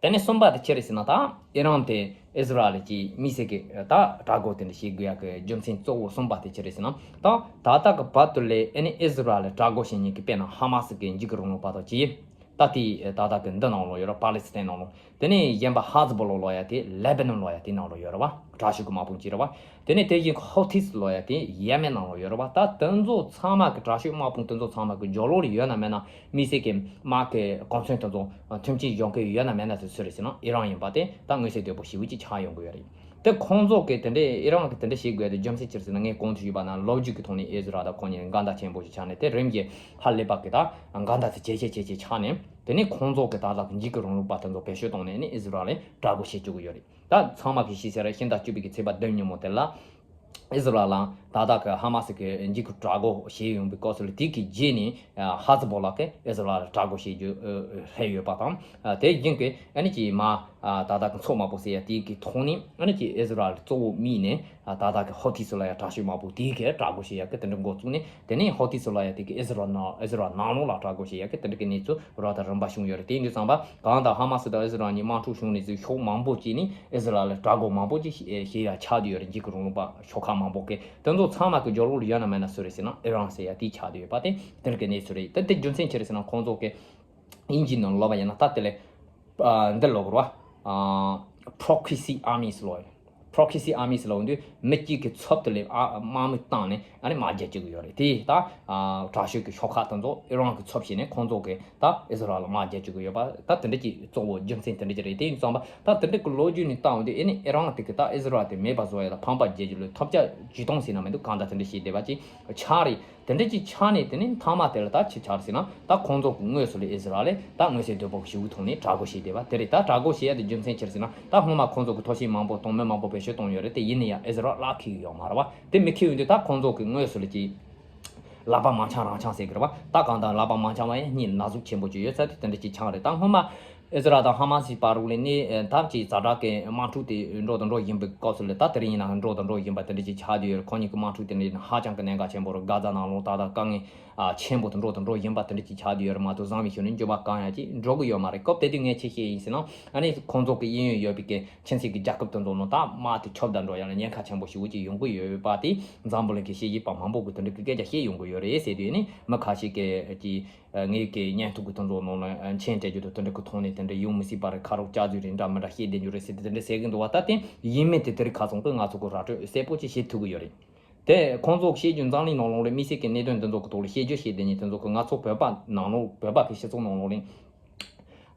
དེ་ནས་གསུམ་པ་དེ་ཅི་རེད་ཟེར་ན་ད་ཨི་རན་དེ་ཨི་ཟི་རལ་གྱི་དམིགས་བསལ་གྱི་ད་དགྲ་བོ་དེ་འདྲ་བྱེད་དགོས་ཡག་གི་རྒྱུ་མཚན་གཙོ་བོ་གསུམ་པ་དེ་ཅི་རེད་ཟེར་ན་ད་ད་ལྟ་གི་བར་དུ་ལས་ཨ་ནི་ཨི་ཟི་རལ་དགྲ་བོ་བྱེད་མཁན་གྱི་དཔེར་ན་ཧ་མ་སི་གི་འཇིགས་སྐུལ་རིང་ལུགས་པ་དང་བཅས། ད་ལྟའི་ད་ལྟ་གི་འདི་ནང་ལོགས་ཡོད་ར་པ་ལི་སི་ཐན་ནང་ལོགས། དེ་ནས་གཞན་པ་ཧ་ཛི་བོ་ལ་ལབ་ཡ་དེ་ལེ་བྷ་ནོན་ལབ་ཡ་དེ་ནང་ལོགས་ཡོད་ར་བ། དྲག་ཤོས་ཀྱི་དམག་དཔུང་ཅིག་ར་བ། དེ་ནས་དེ་བཞིན་ཧོ་ཐིས་ལབ་ཡ་དེ་ཡེ་མེན་ནང་ལོགས་ཡོད་ར་བ། ད་དེ་ཚོ་ཚང་མ་གི་དྲག་ཤོས་དམག་དཔུང་དེ་ཚོ་ཚང་མ་གི་སྦྱོར་ཀློག་ལ་ཡོད་ན་མེད་ན་དམིགས་བསལ་གྱི་དམག་གི་གོ་མཚོན་དེ་ཚོ་མཐུན་རྐྱེན་སྦྱོང་མཁན་ཡོད་ན་མེད་ན་དེ་སུ་རེད་ཟེར་ན་ཨི་རན་ཡིན་པ་དེ་ད་མངོན་གསལ་དོད་པོ་ཞེ་པོ་ཅིག་ཆགས་ཡོང་གི་ཡོད་རེད། དེ་ཁོང་ཚོ་གིས་དེ་འདྲའི་ཨི་རན་གྱིས་དེ་འདྲ་བྱེད་དགོས་དེ་རྒྱུ་མཚན་ཅི་རེད་ཟེར་ན་ངས་གོང་དུ་ཞུས་པ་ན་ལོ་རྒྱུས་ཀྱི་ཐོག་ནས་ཨི་ཟི་རལ་དང་ཁོང་གཉིས་འགལ་ཟླ་ཆེན་པོ་ཞིག་ཆགས་ནས་དེ་རིམ་གྱིས་ཧ་ལས་པ་གི་ད་འགལ་ཟླ་དེ་ཇེ་ཆེ་ཇེ་ཆེ་ཆགས་ནས་དེ་ནས་ཁོང་ཚོ་གི་ད་ལྟ་གི་འཇིགས་སྐུལ་རིང་ལུགས་པ་དེ་ཚོ་བེད་སྤྱོད་བཏང་ནས་ནི་ཨི་ཟི་རལ་ལ་དགྲ་བོ་བྱེད་བཅུག་གི་ཡོད་རེད། ད་ཚང་མ་གིས་ཤེས་གསལ་རེད། ཕྱི་ཟླ་བཅུ་པའི་གི་ཚེས་པ་བདུན་ཉིན་མོ་དེ་ལ། ཨི་ཟི་རལ་ལ་ད་ལྟ་གི་ཧ་མ་སི་གི་འཇིགས་སྐུལ་དྲག་པོ་བྱས་ཡོང་པའི་སྐབས་སུ་ལ། དེ་གི་རྗེས་ནས་ཧ་ཛི་བོ་ལ་གི་ཨི་ཟི་རལ་ལ་དྲག་པོ་བྱེད་རྒྱུ་སླེབས་ཡོད་པ་དང་། དེ་རྒྱུན་གྱི་ཨ་ནི་ཀྱི་མ་ད་ལྟ་གི་མཚོ་དམར་པོ་ཟེར་ཡ་དེ་གི་ཐོག་ནས་ཨ་ནི་ཀྱི་ཨི་ཟི་རལ་གཙོ་བོ་དམིགས་ནས་ད་ལྟ་གི་ཧོ་ཐི་སི་ལ་ཡ་དྲག་ཤོས་དམག་དཔུང་དེ་གི་དྲག་པོ་བྱེད་ཡ་གི་དེ་འདྲ་འགོ་བཙུགས་ནས། དེ་ནས་ཧོ་ཐི་སི་ལ་ཡ་དེ་གི་ཨི་ཟི་རལ་ནང་ཨི་ཟི་རལ་ནང་ལོགས་ལ་དྲག་པོ་བྱེད་ཡ་གི་དེ་འདྲ་གི་གནས་ཚུལ་རབ་དང་རིམ་པ་བྱུང་ཡོད་རེད། དེ་ཡིན་དུས་ཙམ་པ་གང་ལྟར་ཧ་མ་སི་དང་ཨི་ཟི་རལ་གཉིས་དམག་འཁྲུག་བྱུང་ནས་ཕྱོགས་མང་པོ་ཅིག་ནས་ཨི་ཟི་རལ་ལ་དྲག་རྒོལ་མང་པོ་ཅིག་བྱེད་ཡ་ཆགས་བསྡད་ཡོད་རེད། འཇིགས་སྐུལ་རིང་ལུགས་པ་ཤོག་ཁག་མང་པོ་གི་དེ་ཚོ་ཚང་མ་གི་སྦྱོར་བ་ལ་ཡོད་ན་མེད་ན་སུ་རེད་ཟེར་ན་ཨི་རན་ཟེར་ཡ་དེ་ཆགས་བསྡད་ཡོད་པ། དེ་དེ་འདྲ་གི་གནས་ཚུལ་རེད། ད་དེ་རྒྱུ་མཚན་ཅི་རེད་ཟེར་ན་ཁོང་ཚོ་གི་དབྱིན་ཇི་ནང་ལབ་པ་ཡིན་ན་ད་དེ་ལས་འདི་ལོག་རོ། Proxy Armies ལོ། Proxy Armies ལོ་འདི་མི་གཅིག་གི་ཚབ་ཏུ་ལས་དམག་མི་བཏང་ནས་ཨ་ནི་དམག་རྒྱག་བཅུག་གི་ཡོད་རེད། དེ་ད་དྲག་ཤོས་ཀྱི་ཤོག་ཁག་དེ་ཚོ་ཨི་རན་གྱི་ཚབ་བྱས་ནས་ཁོང་ཚོ་གི་ད་ཨི་ཟི་རལ་ལ་དམག་རྒྱག་བཅུག་གི་ཡོད་པ། ད་དེ་འདྲ་གྱི་གཙོ་བོ་རྒྱུ་མཚན་དེ་འདྲ་ཅིག་རེད། དེ་ཡིན་ཙང་པ་ད་དེ་འདྲ་གི་ལོ་རྒྱུས་ནས་བལྟས་འོང་དུས་ཨེ་ནི་ཨི་རན་དེ་གི་ད་ཨི་ཟི་རལ་དེ་མེད་པ་བཟོ་ཡ་ལ་ཕམ་པ་རྒྱག་རྒྱུ་ལ་ཐབས་ཆག་ཇུས་གཏོང་ཟེར་ན་མི་འདུག་གང་ལྟར་དེ་འདྲ་བྱས་བསྡད་པ་ཅིག་ཆགས་རེད། དེ་འདྲ་ཅིག་ཆགས་ནས་དེ་ནས་མཐའ་མ་དེ་ལ་ད་ཅི་ཆགས་ཟེར་ན། ད་ཁོང་ཚོ་གི་དངོས་སུ་ལ་ཨི་ཟི་རལ་ལས་ད་མངོན་གསལ་དོད་པོ་ཞིག་ཐོག་ནས་དྲག་རྒོལ་བྱས་བསྡད་པ་དེ་རེད། ད་དྲག་རྒོལ་བྱེད་ཡ་དེ་རྒྱུ་མཚན་ཅི་རེད་ཟེར་ན། ད་སྔོན་མ་ཁོང་ཚོ་གི་ཐོག་ཤིང་མང་པོ་དང་མི་མང་པོ་བེད་སྤྱོད་བཏང་ཡོད་རེད། དེ་ཡིན་ན་ཡང་ཨི་ཟི་རལ་ལ་ཁེལ་གི་ཡོད་མ་རེད་བ། དེ་མི་ཁེལ་ཡོང་དུས་ད་ཁོང་ཚོ་གི་དངོས་སུ་ལ་ཅི་ལག་པ་མང་ཆང་རང་ཆང་ཟེར་གི་རེད་བ། ད་གང་ལྟར་ལག་པ་མང་ཆང་བ་ཡང་སྙིང་ན་ཟུག་ཆེན་པོ་ཅིག་ཡོད་ས་དེ་དེ་འདྲ་ཅིག་ཆགས་རེད། ད་སྔོན་མ་ཨི་ཟི་རལ་དང་ཧ་མ་སི་བར་ལ་ནི་ཐབས་ཀྱིས་ཛ་དྲག་གི་དམག་འཁྲུག་དེ་འགྲོ་དང་འགྲོ་བཞིན་པའི་སྐབས་སུ་ལ། ད་དེ་རིང་ཡིན་ན་འགྲོ་དང་འགྲོ་བཞིན་པ་དེ་འདྲ་ཅིག་ཆགས་བསྡད་ཡོད་རེད། ཁོ་གཉིས་ཀྱི་དམག་འཁྲུག་དེ་འདྲ་ཡིན་ན་ཧ་ཅང་གི་གནད་འགག་ཆེན་པོ་རེད། གྷ་ཛ་ནང་ལོགས་ད་ལྟ་དཀའ་ངལ་ཆེན་པོ་དང་འགྲོ་དང་འགྲོ་བཞིན་པ་དེ་འདྲ་ཅིག་ཆགས་བསྡད་ཡོད་རེད་མ་གཏོགས། བཟང་བའི་ཤུལ་ནས་འགྱོད་པ་གང་ཡང་ཅིག་འགྲོ་གི་ཡོད་མ་རེད། སྐབས་དེ་དུས་ངས་ཅི་བཤད་ཡིན་ཟེར་ན། ཨ་ནི་ཁོང་ཚོ་གི་གཡས་གཡོན་ཡོད་པའི་གི་ཁྱིམ་མཚེས་ཀྱི་རྒྱལ་ཁབ་དེ་ཚོ་ནང་ད་དམག་དེ་ཁྱབ་བརྡལ་འགྲོ་ཡ་ལ་ཉེན་ཁ་ཆེན་པོ་ཞེ་པོ་ཅིག་ཡོང་གི་ཡོད་པ་དེ་འཛམ་བུ་གླིང་གི་དཔྱད་ཞིབ་པ་མང་པོ་གིས་དེ་འདྲ་གི་སྐད་ཆ་བཤད་ཡོང་གི་ཡོད་རེད་ཟེར་དུས། ཨ་ནི་མི་ཁ་ཤས་ཀྱིས་ཀྱི་ངའི་གི་བརྙན་ཐུང་གི་དེ་ཚོ་ནང་ལ་མཆན་སྤྲད་རྒྱུ་དང་དེ་འདྲ་གི་ཐོག་ནས་དེ་འདྲ་ཡོང་མི་སྲིད་པ་རེད། ཁ་རོག་སྐྱག་རྫུན་རེད། འདྲ་མི་འདྲ་བཤད་བསྡད་རྒྱུ་རེད་ཟེར་ཏེ་དེ་འདྲ་ཟེར་གི་འདུག་བ། ད་དེ་ཡིན་མིན་དེ་དེ་རིང་ཁ་སང་གི་ང་ཚོ་གི་ར་སྤྲོད་གསལ་པོ་ཅིག་བྱེད་ཐུབ་གི་ཡོད་རེད། དེ་ཁོང་ཚོ་བཤད་རྒྱུ་འཛམ་གླིང་ནང་ལོགས་ལ་དམིགས་བསལ་གྱི་གནད་དོན་འདི་ཚོ་གི་ཐོག་ལ་བཤད་རྒྱུ་བཤད་བསྡད་མཁན་དེ་ཚོ་གི་ང་ཚོ་བོད་པ་ནང་ལོགས་བོད་པ་གི་སྤྱི་ཚོགས་ནང་ལོགས་ལ་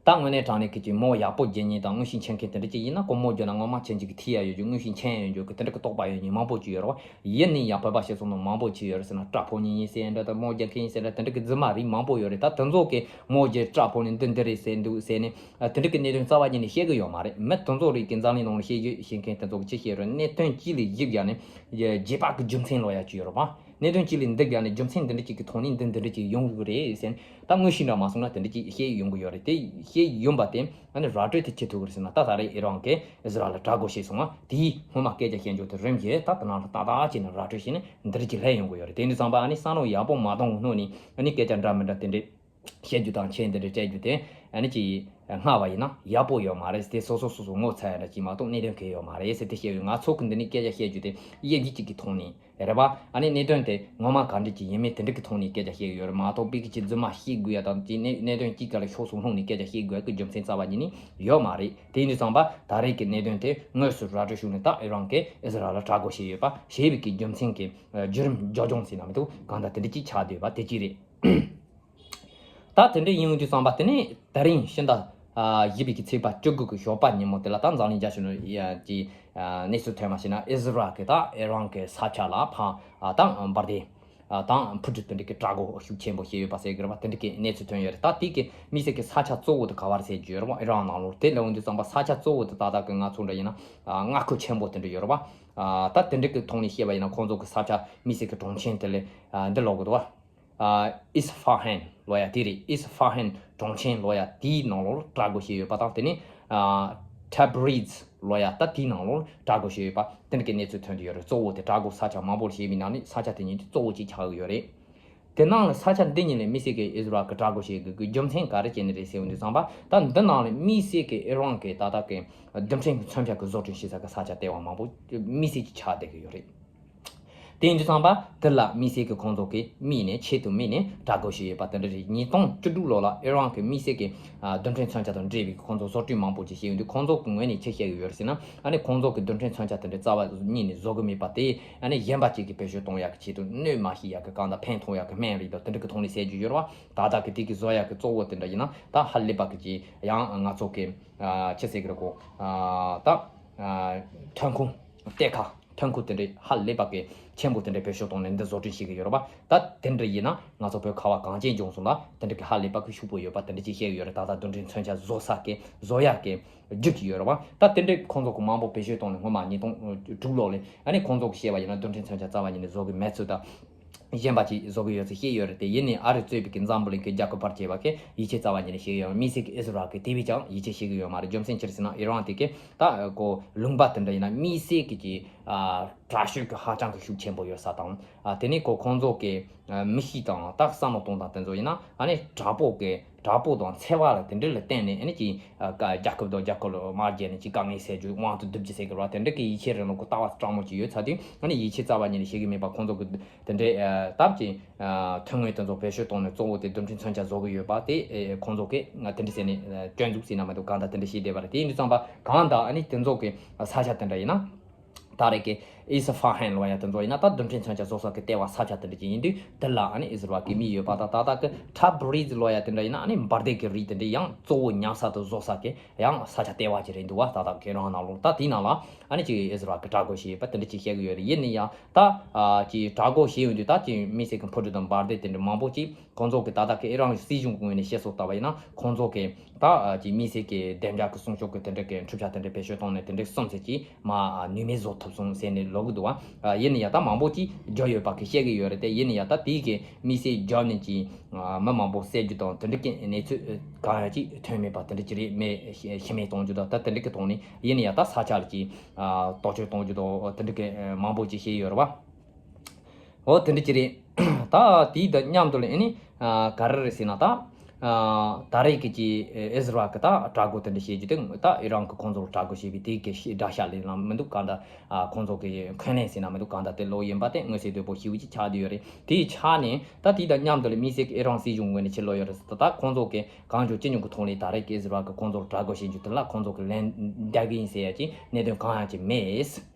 ད་དངོས་གནས་དྲང་གནས་ཀྱི་ཅིག་མོ་ཡག་པོ་རྒྱག་མཁན་དང་དངོས་གཞི་མཁྱེན་མཁན་དེ་འདྲ་ཅིག་ཡིན་ན། ཁོ་མོ་རྒྱག་ན་ངོ་མ་ཁྱེད་ཅིག་གི་ཐི་ཡ་ཡོད་རྒྱུ། དངོས་གཞི་མཁྱེན་ཡོད་རྒྱུ་གི་དེ་འདྲ་གི་རྟོག་པ་ཡོད་མཁན་མང་པོ་ཅིག་ཡོད་རེད་བ། ཡིན་ནའི་ཡང་བོད་པ་སྤྱི་ཚོགས་ནང་མང་པོ་ཅིག་ཡོད་རེད་ཟེར་ན། བཀྲ་ཕོ་ཉིན་ཡིན་ཟེར་འདྲ་དང་མོ་རྒྱག་མཁན་ཡིན་ཟེར་འདྲ་དེ་འདྲ་གི་རྫུན་མ་རིགས་མང་པོ་ཡོད་རེད། ད་དེ་ཚོ་གི་མོ་རྒྱག་བཀྲ་ཕོ་ནི་འདི་འདི་རེད་ཟེར་འདུག་ཟེར་ནས་དེ་འདྲ་གི་གནད་དོན་རྩ་བ་ཉིད་ནས་བཤད་གི་ཡོད་མ་རེད། མི་དེ་ཚོ་རིགས་ཀྱི་འཛམ་གླིང་ནང་ལ་བཤད་རྒྱུ་བཤད་མཁན་དེ་ཚོ་གི་ཅི་བཤད་རུང་གནད་དོན་གཅིག་ལ་གཞིགས་བཞག་ནས་རྗེས་དཔག་གི་རྒྱུ་མཚན་ལོག་ཡ་ཅིག་ཡོད་རེད་བ། གནད་དོན་གཅིག་ལ་འདི་བརྒྱབ་ནས་རྒྱུ་མཚན་འདི་འདྲ་གཅིག་གི་ཐོག་ནས་འདི་འདི་འདྲ་གཅིག་ཡོང་གི་རེད་ཟེར་ནས། ད་དངོས་གཞི་འདྲ་མ་སོང་ན་དེ་འདྲ་གཅིག་བཤད་ཡོང་གི་ཡོད་རེད། དེ་བཤད་ཡོང་པ་དེ་ཨ་ནི་ར་སྤྲོད་དེ་ཅི་ཐུབ་ཀྱི་རེད་ཟེར་ན། ད་ད་རེས་ཨི་རན་གྱིས་ཨི་ཟི་རལ་ལ་དྲག་རྒོལ་བྱས་སོང་བ་དེའི་སྔོན་མ་སྐད་ཆ་བཤད་རྒྱུ་དེ་རིམ་བཞིན་ད་དེ་ནང་ལ་ཏག་ཏག་བྱས་ནས་ར་སྤྲོད་བྱས་ནས་འདི་འདྲ་གཅིག་སླེབས་ཡོང་གི་ཡོད་རེད། དེ་འདི་ཙམ་པ་ཨ་ནི་བསམ་བློ་ཡག་པོ་མ་གཏོང་གི་སྔོན་ནས་ཨ་ནི་སྐད་ཆ་འདྲ་མི་འདྲ་དེ་འདྲ་བཤད་རྒྱུ་དང་མཆན་དེ་འདྲ་སྤྲད་རྒྱུ་དེ་ཨ་ནི་ཅིག་སྔ་བ་ཡིན་ན་ཡག་པོ་ཡོད་མ་རེད། དེ་སོ་སོ་སོ་སོ་ངོ་ཚ་ཡ་འདྲ་ཅིག་མ་གཏོགས་གནད་དོན་གང་ཡོད་མ་རེད་ཟེར་དེ་བཤད་ཡོད། ང་ཚོ་གི་འདི་ནས་སྐད་ཆ་བཤད་རྒྱུ་དེ་དབྱེ་འབྱེད་ཅིག་གི་ཐོག་ནས་རེད་པ། ཨ་ནི་གནད་དོན་དེ་ངོ་མ་ག་འདྲ་ཅིག་ཡིན་མིན་དེ་འདྲ་གི་ཐོག་ནས་སྐད་ཆ་བཤད་ཡོད་རེད་མ་གཏོགས། པི་ཀི་ཅིག་རྫུན་མ་བཤད་དགོས་ཡ་དང་ཅིག་གནད་གནད་དོན་གཅིག་ག་ལ་ཕྱོགས་སུ་ལྷུང་ནས་སྐད་ཆ་བཤད་དགོས་ཡ་གི་རྒྱུ་མཚན་རྩ་བ་ཉིད་ནས་ཡོད་མ་རེད། དེ་ཡིན་དུས་ཙམ་པ་ད་རེས་ཀྱི་གནད་དོན་དེ་དངོས་སུ་ར་སྤྲོད་ཞུས་ནས་ད་ཨི་རན་གྱིས་ཨི་ཟི་རལ་ལ་དྲག་རྒོལ་བྱས་ཡོད་པ་ཞེས་པའི་གི་རྒྱུ་མཚན་གྱི་བརྒྱུད་རིམ་རྒྱབ་ལྗོངས་ཟེར་ན་མི་འདུག་གང་ལྟར་དེ་འདྲ་ཅིག་ཆགས་བསྡད་པ་དེ་གཅིག་རེད། ད་དེ་འདྲ་ཡིན་དུས་ཙམ་པ་དེ་ནས་ད་རིང་ཕྱི་ཟླ་བཞི་པའི་གི་ཚེས་པ་བཅུ་དགུ་གི་ཞོགས་པ་ཉིན་མོ་དེ་ལ་ད་འཛམ་གླིང་རྒྱལ་སྤྱི་ནང་གི་གནས་ཚུལ་ཐོན་པ་ཞིག་ན། ཨི་ཟི་རལ་གྱིས་ད་ཨི་རན་གྱི་ས་ཆ་ལ་ཕར་ད་འབར་མདེལ་དང་འཕུར་གྲུ་དེ་འདྲ་གི་དྲག་རྒོལ་ཤུགས་ཆེན་པོ་བྱས་ཡོད་པ་ཟེར་གི་རེད་པ། དེ་འདྲ་གི་གནས་ཚུལ་ཐོན་ཡོད་རེད། ད་དེ་གི་དམིགས་བསལ་གྱི་ས་ཆ་གཙོ་བོ་དེ་ག་བར་ཟེར་རྒྱུ་ཡོད་རེད་པ། ཨི་རན་ནང་ལོགས་དེ་ལབ་དུས་ཙམ་པ་ས་ཆ་གཙོ་བོ་དེ་ད་ལྟ་གི་ང་ཚོ་འདྲ་ཡིན་ན་མངའ་ཁུལ་ཆེན་པོ་དེ་འདྲ་ཡོད་རེད་པ། ད་དེ་འདྲ་གི་ཐོག་ནས་བཤད་པ་ཡིན་ན་ཁོང་ཚོ་གི་ས་ཆ་དམིགས་བསལ་གྱི་གྲོང་ཆེན་དེ་ལས་འདི་ལོག་གི་འདུག་བ། ཨིས་ཧྥ་ཧན་ལོ་ཡ་དེ་རེད། ཨིས་ཧྥ་ཧན་གྲོང་ཆེན་ལོ་ཡ་དེའི་ནང་ལོགས་དྲག་རྒོལ་བྱས་ཡོད་པ་དང་། དེ་ནས་ཨ་ཐེབ་རིཛ་ལོ་ཡ་ད་དེའི་ནང་ལོགས་དྲག་རྒོལ་བྱས་ཡོད་པ་དེ་འདྲ་གི་གནས་ཚུལ་ཐོན་གྱི་ཡོད་རེད། གཙོ་བོ་དེ་དྲག་རྒོལ་ས་ཆ་མང་པོར་བྱས་པའི་ནང་ནས་ས་ཆ་དེ་གཉིས་དེ་གཙོ་བོ་གཅིག་ཆགས་ཀྱི་ཡོད་རེད། དེ་ནང་ལ་ས་ཆ་འདི་གཉིས་ལ་དམིགས་བསལ་གྱི་ཨི་ཟི་རལ་གྱི་དྲག་རྒོལ་བྱེད་དགོས་ཀྱི་རྒྱུ་མཚན་ག་རེ་བྱས་ནས་རེད་ཟེར་བ་འདི་ཙམ་པ། ད་འདི་ནང་ལ་དམིགས་བསལ་གྱི་ཨི་རན་གྱི་ད་ལྟ་གི་རྡུལ་ཕྲན་གྱི་མཚོན་ཆ་གི་བཟོ་སྐྲུན་བྱེད་ས་གི་ས་ཆ་ལྟེ་བ་མང་པོ་དམིགས་བསལ་གྱི་ཆགས་བསྡད་ཀྱི་ཡོད་རེད། དེ་ཡིན་དུས་ཙམ་པ་དེ་ལ་དམིགས་བསལ་གྱི་ཁོང་ཚོ་གིས་དམིགས་ནས་ཆེད་དུ་དམིགས་ནས་དྲག་རྒོལ་བྱས་ཡོད་པ་དེ་འདྲ་རེད། ཉིས་སྟོང་བཅུ་དྲུག་ལོ་ལ་ཨི་རན་གྱི་དམིགས་བསལ་གྱི་ཨ་རྡུལ་ཕྲན་མཚོན་ཆ་དང་འབྲེལ་བའི་ཁོང་ཚོ་བཟོ་སྐྲུན་མང་པོ་ཅིག་བྱས་ཡོང་དུས་ཁོང་ཚོ་གི་ངོས་ནས་ཅི་བཤད་ཀྱི་ཡོད་རེད་ཟེར་ན། ཨ་ནི་ཁོང་ཚོ་གི་རྡུལ་ཕྲན་མཚོན་ཆ་དེ་འདྲ་རྩ་བ་ཉིད་ནས་བཟོ་གི་མེད་པ་དེ་ཨ་ནི་གཞན་པ་ཅིག་གིས་བེད་སྤྱོད་གཏོང་ཡག་གི་ཆེད་དུ་གནོད་མ་ཤེས་ཡག་གི་གང་དང་ཕན་ཐོགས་ཡག་གི་སྨན་རིགས་དང་དེ་འདྲ་གི་ཐོག་ནས་བཤད་རྒྱུ་ཡོད་རེད་བ། ད་ལྟ་གི་དེ་གི་བཟོ་ཡག་གི་གཙོ་བོ་དེ་འདྲ་ཡིན་ན་ད་ཧ་ལས་པ་གི་ཅིག་ཡང་ང་ཚོ་གི་ཨ་ཅི་ཟེར་གི་རེད་གོ། ཨ་ད་ཨ་ཐོན་ཁུངས་གཏེར་ཁ། ཐོན་ཁུངས་དེ་འདྲའི་ཧ་ལས་པ་གི་ཆེན་པོ་དེ་འདྲའི་བེད་སྤྱོད་བཏང་ནས་འདི་བཟོ་སྐྲུན་བྱེད་ཀྱི་ཡོད་རེད་པ། ད་དེ་འདྲ་ཡིན་ན་ང་ཚོ་བོད་ཁ་བ་གངས་ཅན་ལྗོངས་སུ་ལ་དེ་འདྲ་གི་ཧ་ལས་པ་གི་ཤུགས་པོ་ཡོད་པ་དེ་འདྲ་ཅིག་བཤད་ཀྱི་ཡོད་རེད། ད་ལྟ་རྡུལ་ཕྲན་མཚོན་ཆ་བཟོ་ས་གི་བཟོ་ཡག་གི་རྒྱུ་ཅིག་ཡོད་རེད་པ། ད་དེ་འདྲའི་ཁོང་ཚོ་གི་མང་པོ་བེད་སྤྱོད་བཏང་ནས་སྔོན་མ་ཉིས་སྟོང་དྲུག་ལོ་ལ་ཨ་ནི་ཁོང་ཚོ་གི་བཤད་པ་ཡིན་ན་རྡུལ་ཕྲན་མཚོན་ཆ་རྩ་བ་ཉིད་ནས་བཟོ་གི་མེད་ཚུལ་དང་། གཞན་པ་ཅིག་བཟོ་གི་ཡོད་ཚུལ་བཤད་ཡོད་རེད་དེ། ཡིན་ནའི་ཨ་རི་གཙོས་པའི་གི་འཛམ་བུ་གླིང་གི་རྒྱལ་ཁབ་བར་བྱས་པ་གི་ཡིད་ཆེས་རྩ་བ་ཉིད་ནས་བྱེད་ཀྱི་ཡོད། དམིགས་བསལ་གི་ཨི་ཟི་རལ་གི་དེ་བས་ཀྱང་ཡིད་ཆེས་བྱེད་ཀྱི་ཡོད་མ་རེད། རྒྱུ་མཚན་ཅི་རེད་ཟེར་ན་ཨི་རན་དེ་གི་ད་ཁོ་ལུང་པ་དེ་འདྲ་ཡིན་ན་དམིགས་བསལ་གི་ཅིག་ཨ་དྲག་ཤོས་གི་ཧ་ཅང་གི་ཤུགས་ཆེན་པོ་ཡོད་ས་དང་། ཨ་དེ་ནས་ཁོ་ཁོང་ཚོ་གི་ཨ་མི་གཤིས་དང་ད་བསམ་བློ་གཏོང་སྟངས་དེ་ཚོ་ཡིན་ན་ཨ་ནི་དྲག་པོ་གི་དྲག་པོ་དང་འཚེ་བ་ལ་དེ་འདྲ་ལ་བརྟེན་ནས་ཨ་ནི་ཅིག་ཨ་ཀ་རྒྱལ་ཁབ་དང་རྒྱལ་ཁབ་ལ་དམག་རྒྱག་ནས་ཅིག་དཀའ་ངལ་སེལ་རྒྱུ་དབང་དུ་བསྡུ་རྒྱུ་ཟེར་གི་རེད་པ། དེ་འདྲ་གི་ཡིད་ཆེས་རིང་ལུགས་གི་ལྟ་བ་སྤྲང་མོ་ཅིག་ཡོད་ཚར་དུས་ཨ་ནི་ཡིད་ཆེས་རྩ་བ་ཉིད་ནས་བྱེད་གི་མེད་པ། ཁོང་ཚོ་གི་དེ་འདྲའི་ཨ་སྟབས་ཀྱིས་ཨ་ཐོན་དངོས་དེ་ཚོ་བེད་སྤྱོད་བཏང་ནས་གཙོ་བོ་དེ་རྡུལ་ཕྲན་མཚོན་ཆ་བཟོ་གི་ཡོད་པ་དེ་ཨེ་ཁོང་ཚོ་གིས་ང་དེ་འདྲ་ཟེར་ནས་ཨ་སྐྱོན་འཛུགས་ཟེར་ན་མི་འདུག་གང་ལྟར་དེ་འདྲ་བྱས་བསྡད་པ་རེད། དེ་ཡིན་དུས་ཙམ་པ་གང་ལྟར་ཨ་ནི་དེ་ཚོ་གི་ས་ཆ་དེ་འདྲ་ཡིན་ན། ད་རེས་ཀྱི་ཨིས་ཧྥ་ཧན་ལབ་ཡ་དེ་ཚོ་ཡིན་ན་ད་རྡུལ་ཕྲན་མཚོན་ཆ་བཟོ་ས་གི་ལྟེ་བ་ས་ཆ་དེ་འདྲ་ཅིག་ཡིན་དུས་དེ་ལ་ཨ་ནི་ཨི་ཟི་རལ་གི་མི་ཡོད་པ་དང་། ད་ལྟ་གི་ཊ་བྷི་རི་ཛི་ལབ་ཡ་དེ་འདྲ་ཡིན་ན་ཨ་ནི་འབར་མདེལ་གི་རིགས་དེ་འདྲ་ཡང་གཙོ་བོ་ཉར་ས་དུ་བཟོ་ས་གི་ཡང་ས་ཆ་ལྟེ་བ་ཅིག་རེད་འདུག་བ། ད་ལྟ་གི་རང་ནང་ལོགས་ད་དེའི་ནང་ལ་ཨ་ནི་ཅིག་ཨི་ཟི་རལ་གི་དྲག་རྒོལ་བྱས་ཡོད་པ་དེ་འདྲ་ཅིག་བཤད་གི་ཡོད་རེད། ཡིན་ན་ཡང་ད་ཨ་ཅིག་དྲག་རྒོལ་བྱས་ཡོང་དུས་ད་ཅིག་དམིགས་བསལ་གི་འཕུར་གྲུ་དང་འབར་མདེལ་དེ་འདྲ་མང་པོ་ཅིག་ཁོང་ཚོ་གི་ད་ལྟ་གི་ཨི་རན་གི་སྲིད་གཞུང་གི་ངོས་ནས་བཤད་སྲོལ་ལྟ་བ་ཡིན་ན་ཁོང་ཚོ་གི་ད་ཨ་ཅིག་དམིགས་བསལ་གི་བདེ་འཇགས་ཀྱི་སྲུང་སྐྱོབ་ཀྱི་དེ་འདྲ་གི་འཕྲུལ་ཆ་དེ་འདྲ་བེད་སྤྱོད་བཏང་ནས་དེ་འདྲ་གསུམ་ཟེར་གྱིས་མ་ནུས་མེད་བཟོ་ཐུབ་སོང་ཟེར་ནས་ལབ་གི་འདུག་བ། ཡིན་ན་ཡང་ད་མང་པོ་ཅིག་བརྒྱབ་ཡོད་པ་གི་བཤད་གི་ཡོད་རེད་དེ། ཡིན་ན་ཡང་ད་དེའི་གི་དམིགས་བསལ་བརྒྱབ་ནས་ཀྱི་མི་མང་པོ་བསད་རྒྱུ་དང་དེ་འདྲ་གི་གནས་ཚུལ་གང་ཡང་ཅིག་ཐོན་མེད་པ་དེ་འདྲ་ཅིག་རེད། མི་ཤི་མེད་གཏོང་རྒྱུ་དང་ད་དེ་འདྲ་གི་ཐོག་ནས་ཡིན་ན་ཡང་ད་ས་ཆ་ལ་ཅིག་ཨ་གཏོར་སྐྱོན་གཏོང་རྒྱུ་དང་དེ་འདྲ་གི་མང་པོ་ཅིག་བཤད་ཡོད་རེད་བ། འོ་དེ་འདྲ་ཅིག་རེད། ད་དེའི་དང་མཉམ་དུ་ལ་ཨ་ནི་ཨ་ག་རེ་རེད་ཟེར་ན་ད་ཨ་ད་རེས་ཀྱི་ཀྱི་ཨི་ཟི་རལ་གི་ད་དྲག་རྒོལ་དེ་འདྲ་བྱེད་རྒྱུ་དེ་ད་ཨི་རན་གི་ཁོང་ཚོར་དྲག་རྒོལ་བྱས་པའི་དེའི་གི་དགྲ་ཤ་ལེན་ལ་མི་འདུག་གང་ལྟར་ཨ་ཁོང་ཚོ་གི་འཁོན་ལན་ཟེར་ན་མི་འདུག་གང་ལྟར་དེ་ལོག་ཡིན་པ་དེ་མངོན་གསལ་དོད་པོ་ཞེ་པོ་ཅིག་ཆགས་བསྡད་ཡོད་རེད། དེའི་ཆ་ནས་ད་དེའི་དང་མཉམ་དུ་ལ་དམིགས་བསལ་གི་ཨི་རན་སྲིད་གཞུང་ངོས་ནས་ཕྱིར་ལོག་ཡོད་རེད། ད་ཁོང་ཚོ་གི་གང་བྱུང་ཅི་བྱུང་གི་ཐོག་ནས་ད་རེས་ཀྱི་ཨི་ཟི་རལ་གི་ཁོང་ཚོར་དྲག་རྒོལ་བྱེད་རྒྱུ་དེ་ལ་ཁོང་ཚོ་གི་ལན་འདེབས་གི་ཡིན་ཟེར་ཡ་ཅིག་གནད་དོན་གང་ཡང་ཅིག་མེད།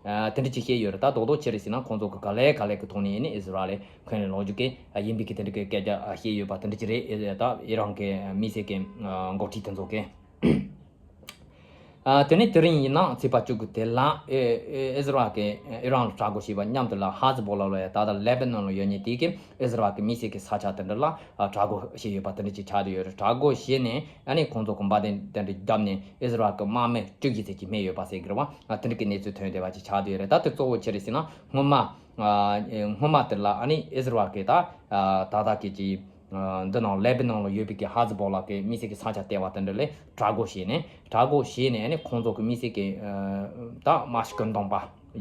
ཨ་དེ་འདྲ་ཅིག་བཤད་ཡོད་རེད། ད་རྡོག་རྡོག་ཅི་རེད་ཟེར་ན་ཁོང་ཚོ་གི་ག་ལེ་ག་ལེ་གི་ཐོག་ནས་ཨ་ནི་ཨི་ཟི་རལ་ལ་འཁོན་ལན་སློག་རྒྱུ་གི་ཨ་ཡིན་པའི་གི་དེ་འདྲ་གི་སྐད་ཆ་ཨ་བཤད་ཡོད་པ་དེ་འདྲ་ཅིག་རེད། ཨེ་ད་ཨི་རན་གི་དམིགས་བསལ་གི་ཨ་འགོ་ཁྲིད་དེ་ཚོ་གི་ཨ་དེ་ནས་དེ་རིང་ཡིན་ན་ཚེས་པ་བཅུ་དགུ་དེ་ལ་ཨེ་ཨེ་ཨི་ཟི་རལ་གི་ཨི་རན་ལ་དྲག་རྒོལ་བྱས་པ་མཉམ་དུ་ལ་ཧ་ཛི་བོ་ལ་ལབ་ཡ་ད་ལྟ་ལེ་བྷ་ནོན་ལ་ཡོད་མཁན་དེ་གི་ཨི་ཟི་རལ་གི་དམིགས་བསལ་གི་ས་ཆ་དེ་འདྲ་ལ་ཨ་དྲག་རྒོལ་བྱས་ཡོད་པ་དེ་འདྲ་ཅིག་ཆགས་བསྡད་ཡོད་རེད། དྲག་རྒོལ་བྱས་ནས་ཨ་ནི་ཁོང་ཚོ་གི་འབར་མདེལ་དེ་འདྲ་བརྒྱབ་ནས་ཨི་ཟི་རལ་གི་དམག་མི་བཅུ་བཞི་ཙམ་ཅིག་རྨས་ཡོད་པ་ཟེར་གི་རེད་བ། ཨ་དེ་འདྲ་གི་གནས་ཚུལ་ཐོན་བསྡད་པ་ཅིག་ཆགས་བསྡད་ཡོད་རེད། ད་དེ་གཙོ་བོ་ཅི་རེད་ཟེར་ན་སྔོན་མ་ཨ་སྔོན་མ་དེ་ལ་ཨ་ནི་ཨི་ཟི་རལ་གི་ད་ཨ་ད་ལྟ་གི་ཅིག་ཨ་འདི་ནང་ལེ་བྷ་ནོན་ལ་ཡོད་པའི་གི་ཧ་ཛི་བོ་ལ་གི་དམིགས་བསལ་གི་ས་ཆ་ལྟེ་བ་དེ་འདྲ་ལ་དྲག་རྒོལ་བྱས་ནས་དྲག་རྒོལ་བྱས་ནས་ཨ་ནི་ཁོང་ཚོ་གི་དམིགས་བསལ་གི་ཨ་ད་དམག་སྤྱི་སྐུ་མདུན་པ་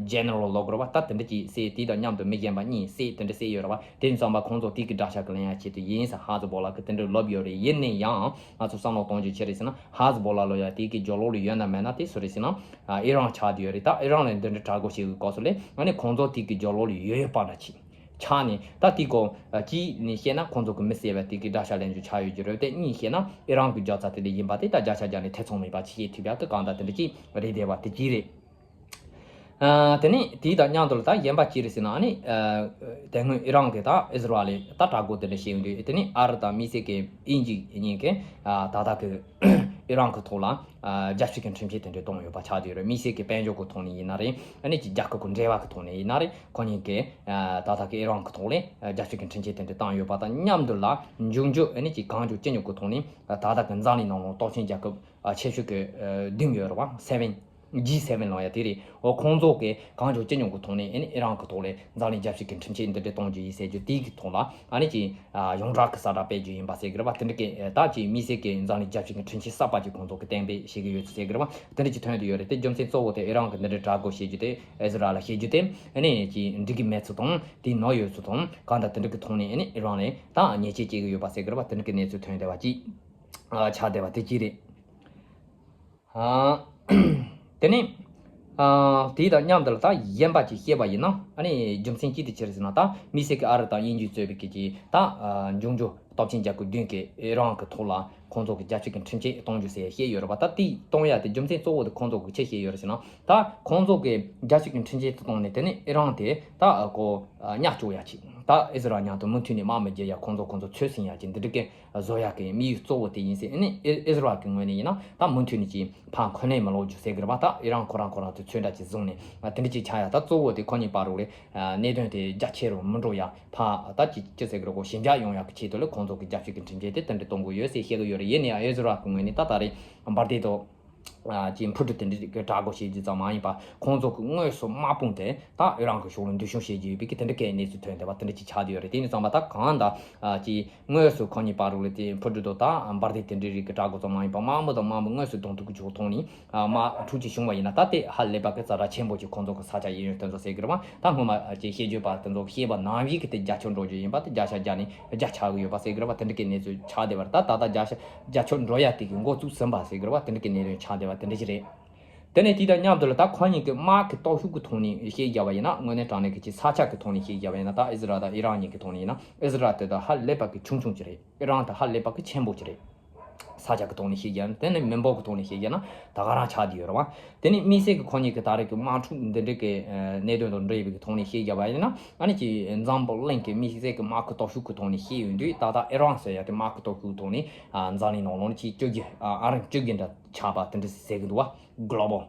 ཇེ་ནེ་རལ་ལབ་དགོས་རེད་བ། ད་དེ་འདྲ་ཅིག་བསད། དེ་དང་མཉམ་དུ་མི་གཞན་པ་གཉིས་བསད་དེ་འདྲ་བསད་ཡོད་རེད་བ། དེ་ཙམ་པ་ཁོང་ཚོ་དེ་གི་དགྲ་ཤ་གི་ལེན་ཡ་ཆེད་དུ་ཡིན་ཟེར་ཧ་ཛི་བོ་ལ་གི་དེ་འདྲ་ལབ་ཡོད་རེད། ཡིན་ན་ཡང་ང་ཚོ་བསམ་བློ་གཏོང་རྒྱུ་ཅི་རེད་ཟེར་ན་ཧ་ཛི་བོ་ལ་ལབ་ཡ་དེ་གི་རྒྱབ་ལོགས་ལ་ཡོད་ན་མེད་ན་དེ་སུ་རེད་ཟེར་ན་ཨ་ཨི་རན་ཆགས་བསྡད་ཡོད་རེད། ད་ཨི་རན་ལ་འདི་འདྲ་དྲག་རྒོལ་བྱེད་གི་སྐབས་སུ་ལས་ཨ་ནི་ཁོང་ཚོ་དེ་གི་རྒྱབ་ལོགས་ལ་ཡོད་ཡོད་པ་འདྲ་ཅིག་ཆགས་ནས། ད་དེ་གོ་ཨ་གཅིག་ནས་བཤད་ན་ཁོང་ཚོ་གི་མི་བསད་པ་དེ་གི་དགྲ་ཤ་ལེན་རྒྱུ་ཆགས་ཡོད་རྒྱུ་རེད་དེ། གཉིས་བཤད་ན་ཨི་རན་གི་རྒྱབ་རྩ་དེ་ལས་ཡིན་པ་དེ་ད་བརྒྱ་ཆ་བརྒྱ་ནས་ཐེ་ཚོམ་མེད་པ་ཅིག་བཤད་ཐུབ་ཡ་གི་གང་ལྟར་དེ་འདྲ་ཅིག་རེད་བསྡད་པ་དེ་གཅིག་རེད། ཨ་དེ་ནས་དེའི་དང་མཉམ་དུ་ལ་ད་གཞན་པ་ཅི་རེད་ཟེར་ན་ཨ་ནི་ཨ་དེ་སྔོན་ཨི་རན་གི་ད་ཨི་ཟི་རལ་ལ་ད་དྲག་རྒོལ་དེ་འདྲ་བྱས་ཡོང་དུས་དེ་ནས་ཨ་རི་དང་དམིགས་བསལ་གི་དབྱིན་ཇི་གཉིས་ཀྱིས་ཨ་ད་ལྟ་གི་ཨི་རན་གི་ཐོག་ལ་ཨ་རྒྱབ་སྐྱོར་གི་འཕྲིན་ཆས་དེ་འདྲ་བཏང་ཡོད་པ་ཆགས་བསྡད་ཡོད་རེད། དམིགས་བསལ་གི་དཔལ་འབྱོར་གི་ཐོག་ནས་ཡིན་ན་རེད། ཨ་ནི་ཅིག་རྒྱལ་ཁབ་གི་འབྲེལ་བ་གི་ཐོག་ནས་ཡིན་ན་རེད། ཁོ་གཉིས་ཀྱིས་ཨ་ད་ལྟ་གི་ཨི་རན་གི་ཐོག་ལ་ཨ་རྒྱབ་སྐྱོར་གི་འཕྲིན་ཆས་དེ་འདྲ་བཏང་ཡོད་པ་དང་མཉམ་དུ་ལ་འབྱུང་འགྱུར་ཨ་ནི་ཅིག་གང་བྱུང་ཅི་བྱུང་གི་ཐོག་ནས་ཨ་ད་ལྟ་གི་འཛམ་གླིང་ནང་ལ་སྟོབས་ཆེན་རྒྱལ་ཁབ་ཨ་ཆེ་ཤོས་ཀྱི་ཨ་བདུན་ཡོད་རེད་བ། སེ་བེན། ཇི་སེ་བེན་ལབ་ཡ་དེ་རེད། འོ་ཁོང་ཚོ་གིས་གང་བྱུང་ཅི་བྱུང་གི་ཐོག་ནས་ཨ་ནི་ཨི་རན་གི་ཐོག་ལ་འཛམ་གླིང་རྒྱབ་སྐྱོར་གྱི་འཕྲིན་ཆས་འདི་འདྲ་གཏོང་རྒྱུ་ཡིན་ཟེར་རྒྱུ་དེ་གི་ཐོག་ལ་ཨ་ནི་ཅིག་ཨ་ཡོངས་གྲགས་ཀྱི་གསལ་བསྒྲགས་སྤེལ་རྒྱུ་ཡིན་པ་ཟེར་གི་རེད་བ། དེ་འདྲ་གི་ད་ཅིག་དམིགས་བསལ་གྱི་འཛམ་གླིང་རྒྱབ་སྐྱོར་གྱི་འཕྲིན་ཆས་གསར་པ་ཅིག་ཁོང་ཚོ་གིས་གཏན་འབེབས་བྱེད་ཀྱི་ཡོད་ཟེར་གི་རེད་བ། དེ་འདྲ་ཅིག་ཐོན་བསྡད་ཡོད་རེད། དེ་རྒྱུ་མཚན་གཙོ་བོ་དེ་ཨི་རན་གིས་འདི་འདྲའི་དྲག་རྒོལ་བྱེད་རྒྱུ་དེ་ཨི་ཟི་རལ་ལ་བྱེད་རྒྱུ་དེ་ཨ་ནི་ཅིག་འགྲིག་གི་མེད་ཚུལ་དང་དེའི་ནོར་ཡོད་ཚུལ་དང་གང་ལྟར་དེ་འདྲ་གི་ཐོག་ནས་ཨ་ནི་ཨི་རན་ལ་ད་ཉེས་ཆད་བཅད་ཀྱི་ཡོད་པ་ཟེར་གི་རེད་བ། དེ་འདྲ་གི་གནས་ཚུལ་ཐོན་བསྡད་པ་ཅིག་ཨ་ཆགས་བསྡད་པ་དེ་གཅིག་རེད། ཨ་དེ་ནས་ཨ་དེ་དང་མཉམ་དུ་ལ་ད་གཞན་པ་ཅིག་བཤད་པ་ཡིན་ན་ཨ་ནི་རྒྱུ་མཚན་ཅི་དེ་ཅི་རེད་ཟེར་ན། ད་དམིགས་བསལ་གྱི་ཨ་རི་དང་དབྱིན་ཇི་གཙོས་པའི་གི་ཅིག་ད་ཨ་འབྱུང་འགྱུར་ སྟོབས་ཆེན་རྒྱལ་ཁབ་བདུན་གྱིས་ཨི་རན་གྱི་ཐོག་ལ་ཁོང་ཚོ་གི་རྒྱལ་སྤྱི་གི་འཕྲིན་བཅོལ་གཏོང་རྒྱུ་ཟེར་བཤད་ཡོད་རེད་པ། ད་དེ་གཏོང་ཡ་དེ་རྒྱུ་མཚན་གཙོ་བོ་དེ་ཁོང་ཚོ་གི་ཆི་བཤད་ཡོད་རེད་ཟེར་ན། ད་ཁོང་ཚོ་གི་རྒྱལ་སྤྱི་གི་འཕྲིན་བཅོལ་དེ་བཏང་ནས་དེ་ནས་ཨི་རན་དེ་ད་ཨ་ཀོ་ཨ་ཉག་གཅོག་ཡ་ཅིག་ད་ཨི་ཟི་རལ་མཉམ་དུ་མུ་མཐུད་ནས་དམག་མི་རྒྱག་ཡ་ཁོང་ཚོ་ཁོང་ཚོ་ཚོད་ཟིན་ཡ་ཅིག་འདི་འདྲ་གི་བཟོ་ཡ་གི་དམིགས་ཡུལ་གཙོ་བོ་དེ་ཡིན་ཟེར། ཨ་ནི་ཨི་ཨི་ཟི་རལ་གི་ངོས་ནས་ཡིན་ན་ད་མུ་མཐུད་ནས་ཅིག་ཕར་འཁོན་ལན་མི་སློག་རྒྱུ་ཟེར་གི་རེད་པ། ད་ཨི་རན་ཁོ་རང་ཁོ་རང་ཚོ་ཚོད་འདྲ་ཅིག་བཟུང་ནས་ཨ་དེ་འདྲ་ཅིག་ཆགས་ཡ། ད་གཙོ་བོ་དེ་ཁོ་གཉིས་བར་རུ་ལས་ཨ་གནད་དོན་དེ་རྒྱ་ཆེ་རུ་མི་འགྲོ་ཡ། ཕ་ད་ཅི་ཅི་ཟེར་གི་རེད་གོ་ཞི་འཇགས་ཡོང་ཡག་གི་ཆེད་དུ་ལ་ཁོང་ཚོ་གི་རྒྱལ་སྤྱི་གི་འཕྲིན་བཅོལ་དེ་དེ་འདྲ་གཏོང་གི་ཡོད་ཟེར་བཤད་གི་ཡོད་རེད། ཡིན་ནའི་ཨི་ཟི་རལ་གི་ངོས་ནས་ད་ད་རེས་འབར་མདེལ་དང་ཨ་ཅིག་འཕུར་གྲུ་དེ་འདྲ་གི་དྲག་རྒོལ་བྱེད་རྒྱུ་ཙམ་མ་ཡིན་པ་ཁོང་ཚོ་གི་དངོས་སུ་དམག་དཔུང་དེ་ད་ཨི་རན་གི་ཕྱོགས་ལ་འདུལ་ཤོག་བྱེད་རྒྱུ་ཡོད་པའི་གི་དེ་འདྲ་གི་གནས་ཚུལ་ཐོན་བསྡད་པ་དེ་འདྲ་ཅིག་ཆགས་བསྡད་ཡོད་རེད། དེ་ནས་བསམ་པ་ད་གང་ལྟར་ཨ་ཅིག་དངོས་སུ་ཁོ་གཉིས་བར་རུ་ལ་དེ་འཕུར་གྲུ་དང་ད་འབར་མདེལ་དེ་འདྲ་རིགས་གི་དྲག་རྒོལ་ཙམ་མ་ཡིན་པ་དམག་མི་དང་དམག་མི་དངོས་སུ་གདོང་ཐུག་གི་ཕྱོགས་མཐོང་ནས། དམག་འཁྲུག་ཅིག་བྱུང་བ་ཡིན་ན་ད་དེ་ཧ་ལས་པ་གི་ཛ་དྲག་ཆེན་པོ་ཅིག་ཁོང་ཚོ་གི་ས་ཆ་གཡས་གཡོན་དེ་ཚོ་ཟེར་གི་རེད་པ། ད་སྔོན་མ་ཅིག་བཤད་རྒྱུ་པ་དེ་ཚོ་བཤད་པ་ནང་བཞིན་གི་དེ་རྒྱ་ཁྱོན་འགྲོ་རྒྱུ་ཡིན་པ་དེ་རྒྱ་ཤ་རྒྱ་ནས་རྒྱ་ཆགས་གི་ཡོད་པ་ཟེར་གི་རེད་པ། དེ་འདྲ་གི་གནས་ཚུལ་ཆགས་བསྡད་པ་རེད། ད་ད་ལྟ་རྒྱ་ཤ་རྒྱ་ཁྱོན་འགྲོ་ཡ་དེ་གི་འགོ་བཙུགས་ཟིན་པ་ཟེར་གི་རེད་པ། དེ་འདྲ་གི་གནད་དོན་ཆགས་བསྡད་པ་དེ་འདྲ་ཞིག་རེད། དེ་ནས་དེ་དང་མཉམ་དུ་ལ་ད་ཁོ་གཉིས་ཀྱི་དམག་གི་སྟོབས་ཤུགས་ཀྱི་ཐོག་ནས་བཤད་རྒྱ་བ་ཡིན་ན་དངོས་གནས་དྲང་གནས་ཀྱི་ཅིག་ས་ཆ་གི་ཐོག་ནས་བཤད་རྒྱ་བ་ཡིན་ན་ད་ཨི་ཟི་རལ་དང་ཨི་རན་གཉིས་ཀྱི་ཐོག་ནས་ཡིན་ན་ཨི་ཟི་རལ་དེ་ད་ཧ་ལས་པ་གི་ཆུང་ཆུང་ཅིག་རེད། ཨི་རན་ད་ཧ་ལས་པ་གི་ཆེན་པོ་ཅིག་རེད། ས་ཆ་གི་ཐོག་ནས་བཤད་རྒྱ་ན། དེ་ནས་མི་འབོར་གི་ཐོག་ནས་བཤད་རྒྱ་ན་ད་ག་རང་ཆགས་བསྡད་ཡོད་རེད་བ། དེ་ནས་དམིགས་བསལ་གི་ཁོ་གཉིས་ཀྱི་ད་རེས་ཀྱི་དམག་འཁྲུག་འདི་འདྲའི་གི་ཨ་གནད་དོན་དང་འབྲེལ་བའི་གི་ཐོག་ནས་བཤད་རྒྱ་བ་ཡིན་ན། ཨ་ནི་ཀྱི་འཛམ་བུ་གླིང་གི་དམིགས་བསལ་གི་དམག་གི་སྟོབས་ཤུགས་ཀྱི་ཐོག་ནས་བཤད་ཡོང་དུས་ད་ལྟ་ཨི་རན་ཟེར་ཡ་དེ་དམག་གི་སྟོབས་ཤུགས་ཐོག་ནས་ཨ་འཛམ་གླིང་ནང་ལོགས་ནས་ཅིག་བཅོ་བརྒྱད་ཨ་ཨ་རིམ་བཅོ་བརྒྱད་འདྲ་ཆགས་པ་དེ་འདྲ་ཟེར་གི་འདུག་བ། གློ་བལ།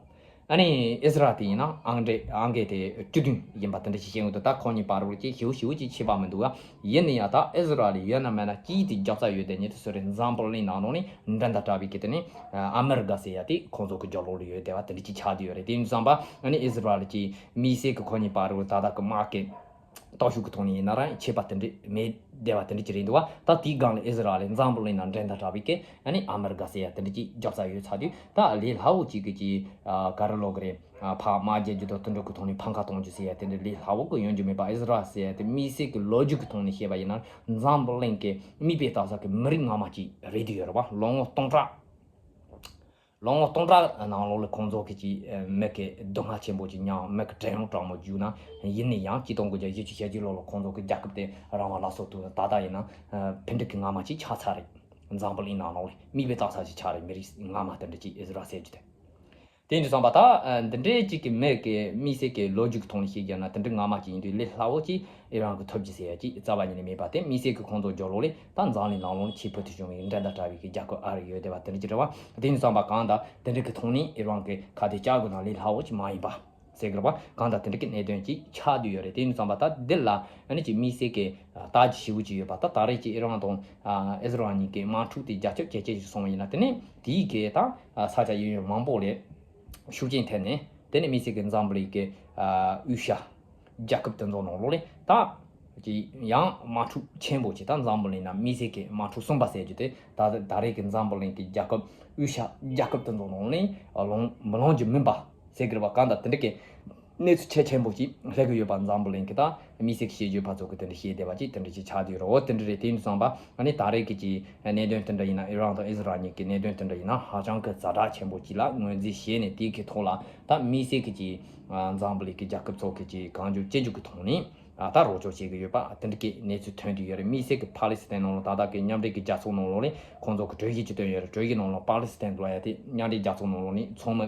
ཨ་ནི་ཨི་ཟི་རལ་དེ་ཡིན་ན་ཨང་འདྲེ་ཨང་གི་དེ་བཅུ་བདུན་ཡིན་པ་དེ་འདྲ་ཞིག་བཤད་ཡོང་དུས་ད་ཁོ་གཉིས་བར་རུ་ཅིག་ཞེ་པོ་ཞེ་པོ་ཅིག་ཁྱད་པར་མི་འདུག་ཨ། ཡིན་ན་ཡང་ད་ཨི་ཟི་རལ་ཡོད་ན་མེད་ན་ཅིག་དེ་རྒྱབ་རྩ་ཡོད་དེ་ཉིད་དུ་སོ་རེ་འཛམ་བུ་གླིང་ནང་ལོགས་ནས་འགྲན་ཟླ་དྲག་པའི་གི་དེ་ནི་ཨ་མེ་རི་ཀ་ཟེར་ཡ་དེ་ཁོང་ཚོ་གི་རྒྱབ་ལོགས་ལ་ཡོད་བསྡད་པ་དེ་འདྲ་ཅིག་ཆགས་བསྡད་ཡོད་རེད། དེ་ཡིན་དུས་ཙམ་པ་ཨ་ནི་ཨི་ཟི་རལ་གྱི་དམིགས་བསལ་གི་ཁོ་གཉིས་བར་རུ་ད་ལྟ་གི་དམག་གི་སྟོབས་ཤུགས་ཀྱི་ཐོག་ནས་ཡིན་ན་རང་ཁྱད་པར་དེ་འདྲ་མེད་བསྡད་པ་དེ་འདྲ་ཅིག་རེད་འདུག་བ། ད་དེའི་སྒང་ལ་ཨི་ཟི་རལ་ལ་འཛམ་བུ་གླིང་ནང་འགྲན་ཟླ་དྲག་པའི་གི་ཨ་ནི་ཨ་མེ་རི་ཀ་ཟེར་ཡ་དེ་འདྲ་ཅིག་རྒྱབ་རྩ་ཡོད་ཚར་དུས་ད་ལས་སླ་བོ་ཅིག་གི་ཅིག་ཨ་ག་རེ་ལབ་དགོས་རེད། ཨ་ཕར་དམག་རྒྱག་རྒྱུ་དང་དེ་འདྲ་གི་ཐོག་ནས་ཕམ་ཁ་གཏོང་རྒྱུ་ཟེར་ཡ་དེ་འདྲ་ལས་སླ་བོ་གི་ཡོང་རྒྱུ་མེད་པ། ཨི་ཟི་རལ་ཟེར་ཡ་དེ་དམིགས་བསལ་གི་ལོ་རྒྱུས་ཀྱི་ཐོག་ནས་བཤད་པ་ཡིན་ན་འཛམ་བུ་གླིང་གི་མིག་དཔེ་ལྟ་ས་གི་མི་རིགས་སྔ་མ་ཅིག་རེད་བསྡད་ཡོད་རེད་བ། ལོ་ངོ་སྟོང་ཕྲག་ལོ་ངོ་སྟོང་ཕྲག་ནང་ལོགས་ལ་ཁོང་ཚོ་གི་ཅིག་མི་གི་སྡུག་བསྔལ་ཆེན་པོ་ཅིག་མྱངས། མི་གི་བྲེལ་ལམ་དྲག་མོ་བརྒྱུད་ན་ཡིན་ན་ཡང་གཅིག་སྟོང་དགུ་བརྒྱ་བཞི་བཅུ་ཞེ་གཅིག་ལོ་ལ་ཁོང་ཚོ་གི་རྒྱལ་ཁབ་དེ་རང་དབང་སླར་གསོ་ཐུབ། ད་ལྟ་ཡིན་ན་ཕན་འབྲས་ཀྱི་ངང་མ་ཅིག་ཆགས་ཚར་རེད། འཛམ་བུ་གླིང་ནང་ལོགས་ལ་མིག་དཔེ་ལྟ་ས་ཅིག་ཆགས་རེད། མི་རིགས་སྔ་མ་དེ་འདྲ་ཅིག་ཨི་ཟི་རལ་ཟེར་རྒྱུ་དེ། དེ་འདྲ་སོང་པ་ད་ཨ་འདི་འདྲའི་གཅིག་གི་མི་གི་དམིགས་བསལ་གྱི་ལོ་རྒྱུས་ཀྱི་ཐོག་ནས་བཤད་རྒྱུ་ན་དེ་འདྲ་སྔ་མ་ཅིག་ཡིན་དུས་ལས་སླ་བོ་ཅིག་ཨི་རན་གྱིས་ཐོབ་རྒྱུ་ཟེར་ཡ་ཅིག་རྩ་བ་ཉིད་ནས་མེད་པ། དེ་དམིགས་བསལ་གྱི་ཁོང་ཚོ་རྒྱབ་ལོགས་ལས་ད་འཛམ་གླིང་ནང་ལོགས་ནས་ཁྱད་པར་དུ་བྱུང་བའི་འགྲན་ཟླ་དྲག་པའི་གི་རྒྱལ་ཁབ་ཨ་རི་ཡོད་བསྡད་པ་དེ་འདྲ་ཅིག་རེད་བ། དེ་འདྲ་སོང་པ་གང་ལྟར་དེ་འདྲ་གི་ཐོག་ནས་ཨི་རན་གྱི་ཁ་གཏད་བཅག་དགོས་ན་ལས་སླ་བོ་ཅིག་མ་ཡིན་པ་ཟེར་གི་རེད་བ། གང་ལྟར་དེ་འདྲ་གི་གནད་དོན་ཅིག་ཆགས་བསྡད་ཡོད་རེད། དེ་འདྲ་སོང་པ་ད་འདི་ལ་ཨ་ནི་ཅིག་དམིགས་བསལ་གྱི་ལྟ་རྒྱ་ཞེ་པོ་ཅིག་ཡོད་པ། ད་ད་རེས་ཀྱི་ཨི་རན་དང་ཨི་ཟི་རལ་གཉིས་ཀྱི་དམག་འཁྲུག་དེ་རྒྱ་ཁྱབ་ཇེ་ཆེ་ཞིག་སོང་བ་ཡིན་ན་དེ་ནས་དེའི་གི་ད་ས་ཆ་གཡས་གཡོན་མང་པོ་ལས་ཤུགས་རྐྱེན་ཐེབས་ནས་དེ་ནས་དམིགས་བསལ་གྱི་འཛམ་བུ་གླིང་གི་ཨ་དབུས་ཤར་རྒྱལ་ཁབ་དེ་ཚོ་ནང་ལོགས་ལས་ད་ཀྱི་ཡང་དམག་འཁྲུག་ཆེན་པོ་ཅིག་ད་འཛམ་བུ་གླིང་ན་དམིགས་བསལ་གྱི་དམག་འཁྲུག་གསུམ་པ་ཟེར་རྒྱུ་དེ་ད་ད་རེས་ཀྱི་འཛམ་བུ་གླིང་གི་རྒྱལ་ཁབ་དབུས་ཤར་རྒྱལ་ཁབ་དེ་ཚོ་ནང་ལས་ལོང་མི་ལོང་རྒྱུ་མིན་པ་ཟེར་གི་རེད་བ། གང་ལྟར་དེ་འདྲ་གི་གནས་ཚུལ་གལ་ཆེན་པོ་ཅིག་སླེབས་གི་ཡོད་པ། འཛམ་བུ་གླིང་གི་ད་དམིགས་བསལ་གྱི་དཔྱད་བརྗོད་པ་ཚོ་གི་དེ་འདྲ་བཤད་བསྡད་པ་ཅིག་དེ་འདྲ་ཅིག་ཆགས་བསྡད་ཡོད་རེད། འོ་དེ་འདྲ་རེད། དེ་ཡིན་དུས་ཙམ་པ་ཨ་ནི་ད་རེས་ཀྱི་ཅིག་གནད་དོན་དེ་འདྲ་ཡིན་ན་ཨི་རན་དང་ཨི་ཟི་རལ་གཉིས་ཀྱི་གནད་དོན་དེ་འདྲ་ཡིན་ན་ཧ་ཅང་གི་ཛ་དྲག་ཆེན་པོ་ཅིག་ལ་ངོས་འཛིན་བྱས་ནས་དེའི་གི་ཐོག་ལ་ད་དམིགས་བསལ་གྱི་ཅིག་འཛམ་བུ་གླིང་གི་རྒྱལ་ཁབ་ཚོ་གི་ཅིག་གང་བྱུང་ཅི་བྱུང་གི་ཐོག་ནས་ཨ་ད་རོགས་སྐྱོར་བྱེད་གི་ཡོད་པ་དེ་འདྲ་གི་གནས་ཚུལ་ཐོན་བསྡད་ཡོད་རེད། དམིགས་བསལ་གྱི་ཕཱ་ལི་སི་ཐན་ནང་ལ་ད་ལྟ་གི་མཉམ་འབྲེལ་གྱི་རྒྱལ་ཚོགས་ནང་ལོགས་ནས་ཁོང་ཚོ་གི་གྲོས་གཞི་ཅིག་བཏོན་ཡོད་རེད། གྲོས་གཞི་ནང་ལ་ཕཱ་ལི་སི་ཐན་ལབ་ཡ་དེ་མཉམ་འབྲེལ་རྒྱལ་ཚོགས་ནང་ལོགས་ནས་ཚོགས་མི་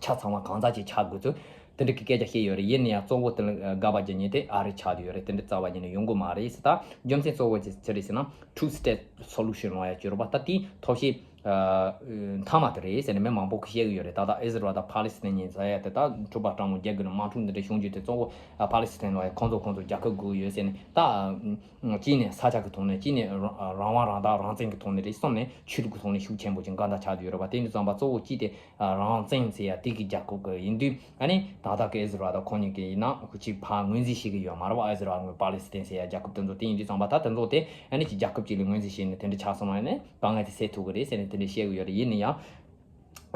ཆ་ཚང་བ་གང་ཟག་ཅིག་ཆགས་དགོས་ཚུལ་དེ་འདྲ་གི་སྐད་ཆ་བཤད་ཡོད་རེད། ཡིན་ན་ཡང་གཙོ་བོ་དེ་ལ་དགག་པ་རྒྱག་མཁན་དེ་ཨ་རི་ཆགས་བསྡད་ཡོད་རེད། དེ་འདྲ་རྩ་བ་ཉིད་ནས་ཡོང་གི་མ་རེད་ཟེར། ད་རྒྱུ་མཚན་གཙོ་བོ་ཅི་ཅི་རེད་ཟེར་ན་two state solution ལབ་ཡ་ཅིག་ཡོད་རེད་པ། ད་དེའི་ཐབས་ཤེས་ཨ་མཐའ་མ་དེ་རེད་ཟེར་ནས་མི་མང་པོ་གིས་བཤད་གི་ཡོད་རེད། ད་ལྟ་ཨི་ཟི་རལ་དང་ཕཱ་ལི་སི་ཐན་གཉིས་ཟེར་ཡ་དེ་ད་འཁྲུག་པ་སྤྲང་མོ་རྒྱག་གི་རེད། དམག་འཁྲུག་འདི་འདྲ་བྱུང་རྒྱུ་དེ་གཙོ་བོ་ཨ་ཕཱ་ལི་སི་ཐན་ལབ་ཡ་ཁོང་ཚོ་ཁོང་ཚོ་རྒྱལ་ཁབ་དགོས་ཡོད་ཟེར་ནས་ད་ཨ་གཅིག་ནས་ས་ཆ་གི་ཐོག་ནས་གཅིག་ནས་རང་རང་དབང་རང་བདག་རང་བཙན་གི་ཐོག་ནས་རེད། གསུམ་ནས་ཆོས་ལུགས་གི་ཐོག་ནས་ཤུགས་ཆེན་པོ་ཅིག་འགལ་ཟླ་ཆགས་བསྡད་ཡོད་རེད་པ། དེ་ཡིན་དུས་ཙམ་པ་གཙོ་བོ་གཅིག་དེ་ཨ་རང་བཙན་ཟེར་ཡ་དེ་གི་རྒྱལ་ཁབ་གི་ཡིན་དུས་ཨ་ནི་ད་ལྟ་གི་ཨི་ཟི་རལ་དང་ཁོང་གཉིས་ཀྱི་ཡིན་ན་ཁོ་གཅིག་ཕར་ངོས་འཛིན་བྱེད་ཀྱི་ཡོད་མ་རེད་པ། ཨི་ཟི་རལ་ངོས་པཱ་ལི་སི་ཐན་ཟེར་ཡ་རྒྱལ་ཁབ་དེ་ཚོ། དེ་ཡིན་དུས་ཙམ་པ་ད་དེ་ཚོ་དེ་ཨ་ནི་ཅིག་རྒྱལ་ཁབ་ཅིག་ལ་ངོས་འཛིན་བྱས་ནས་དེ་འདྲ་ཆགས་སོང་བ་ཡིན་ན་དཀའ་ངལ་དེ་སེལ་ཐུབ་ཀྱི་རེད་ཟེར་ནས་དེ་འདྲ་བཤད་ཀྱི་ཡོད་རེད། ཡིན་ན་ཡང་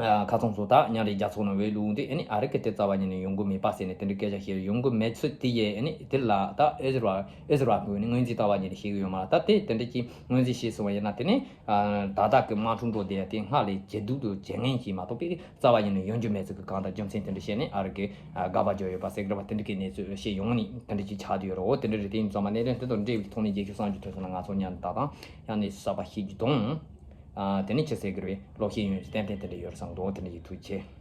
ཁ་ཚང་ཚོ་ད་མཉམ་རེད་རྒྱ་ཚོགས་ནང་བའི་ལུགས་འདི་ཨ་ནི་ཨ་རི་གི་དེ་རྩ་བ་ཉིད་ནས་ཡོང་གི་མེད་པ་ཟེར་ནས་དེ་འདྲའི་སྐད་ཆ་བཤད་ཡོང་གི་མེད་ཚུལ་དེ་ཡས་ཨ་ནི་དེ་ལ་ད་ཨེ་ཟེར་བ་ཨེ་ཟེར་བ་གི་ནི་ངོས་འཛིན་རྩ་བ་ཉིད་ནས་བྱེད་གི་ཡོད་མ་རེད། ད་དེ་དེ་འདྲ་ཅིག་ངོས་འཛིན་བྱས་སོང་བ་ཡིན་ན་དེ་ནི་ད་ལྟ་གི་དམག་འཁྲུག་འགྲོ་བསྡད་ཡ་དེ་སྔར་ལས་ཇེ་སྡུག་ཏུ་ཇེ་ངན་ཞིག་མ་གཏོགས་པའི་རྩ་བ་ཉིད་ནས་ཡོང་རྒྱུ་མེད་ཚུལ་གྱི་གང་ལྟར་རྒྱུ་མཚན་དེ་འདྲ་བཤད་ནས་ཨ་རི་གི་དགག་པ་བརྗོད་ཡོད་པ་ཟེར་གི་རེད་པ། དེ་འདྲ་གི་གནས་ཚུལ་བཤད་ཡོང་ནི་དེ་འདྲ་ཅིག་ཆགས་བསྡད་ཡོད་རེད། འོ་དེ་འདྲ་རེད། དེ་ཡིན་ཙང་མ་གནད་དོན་དེ་དང་འབྲེལ་བའི་ཐོག་ནས་རྒྱལ་ཁབ་གསར་འགྱུར་ཐོས་སོང་ན་ང་ཚོ་མཉམ་དུ་ད་དང་ཡང་ནས་གསར་པ་ཤེས་རྒྱུ་དང་། ཨ་དེ་ནི་ཅི་ཟེར་གི་རེད། ལོ་ཤས་ཡོན་ཏན་ཏན་དེ་འདྲ་ཡོད་བསམ་འདུག་དེ་འདྲ་ཡིན། ཐུགས་རྗེ་ཆེ།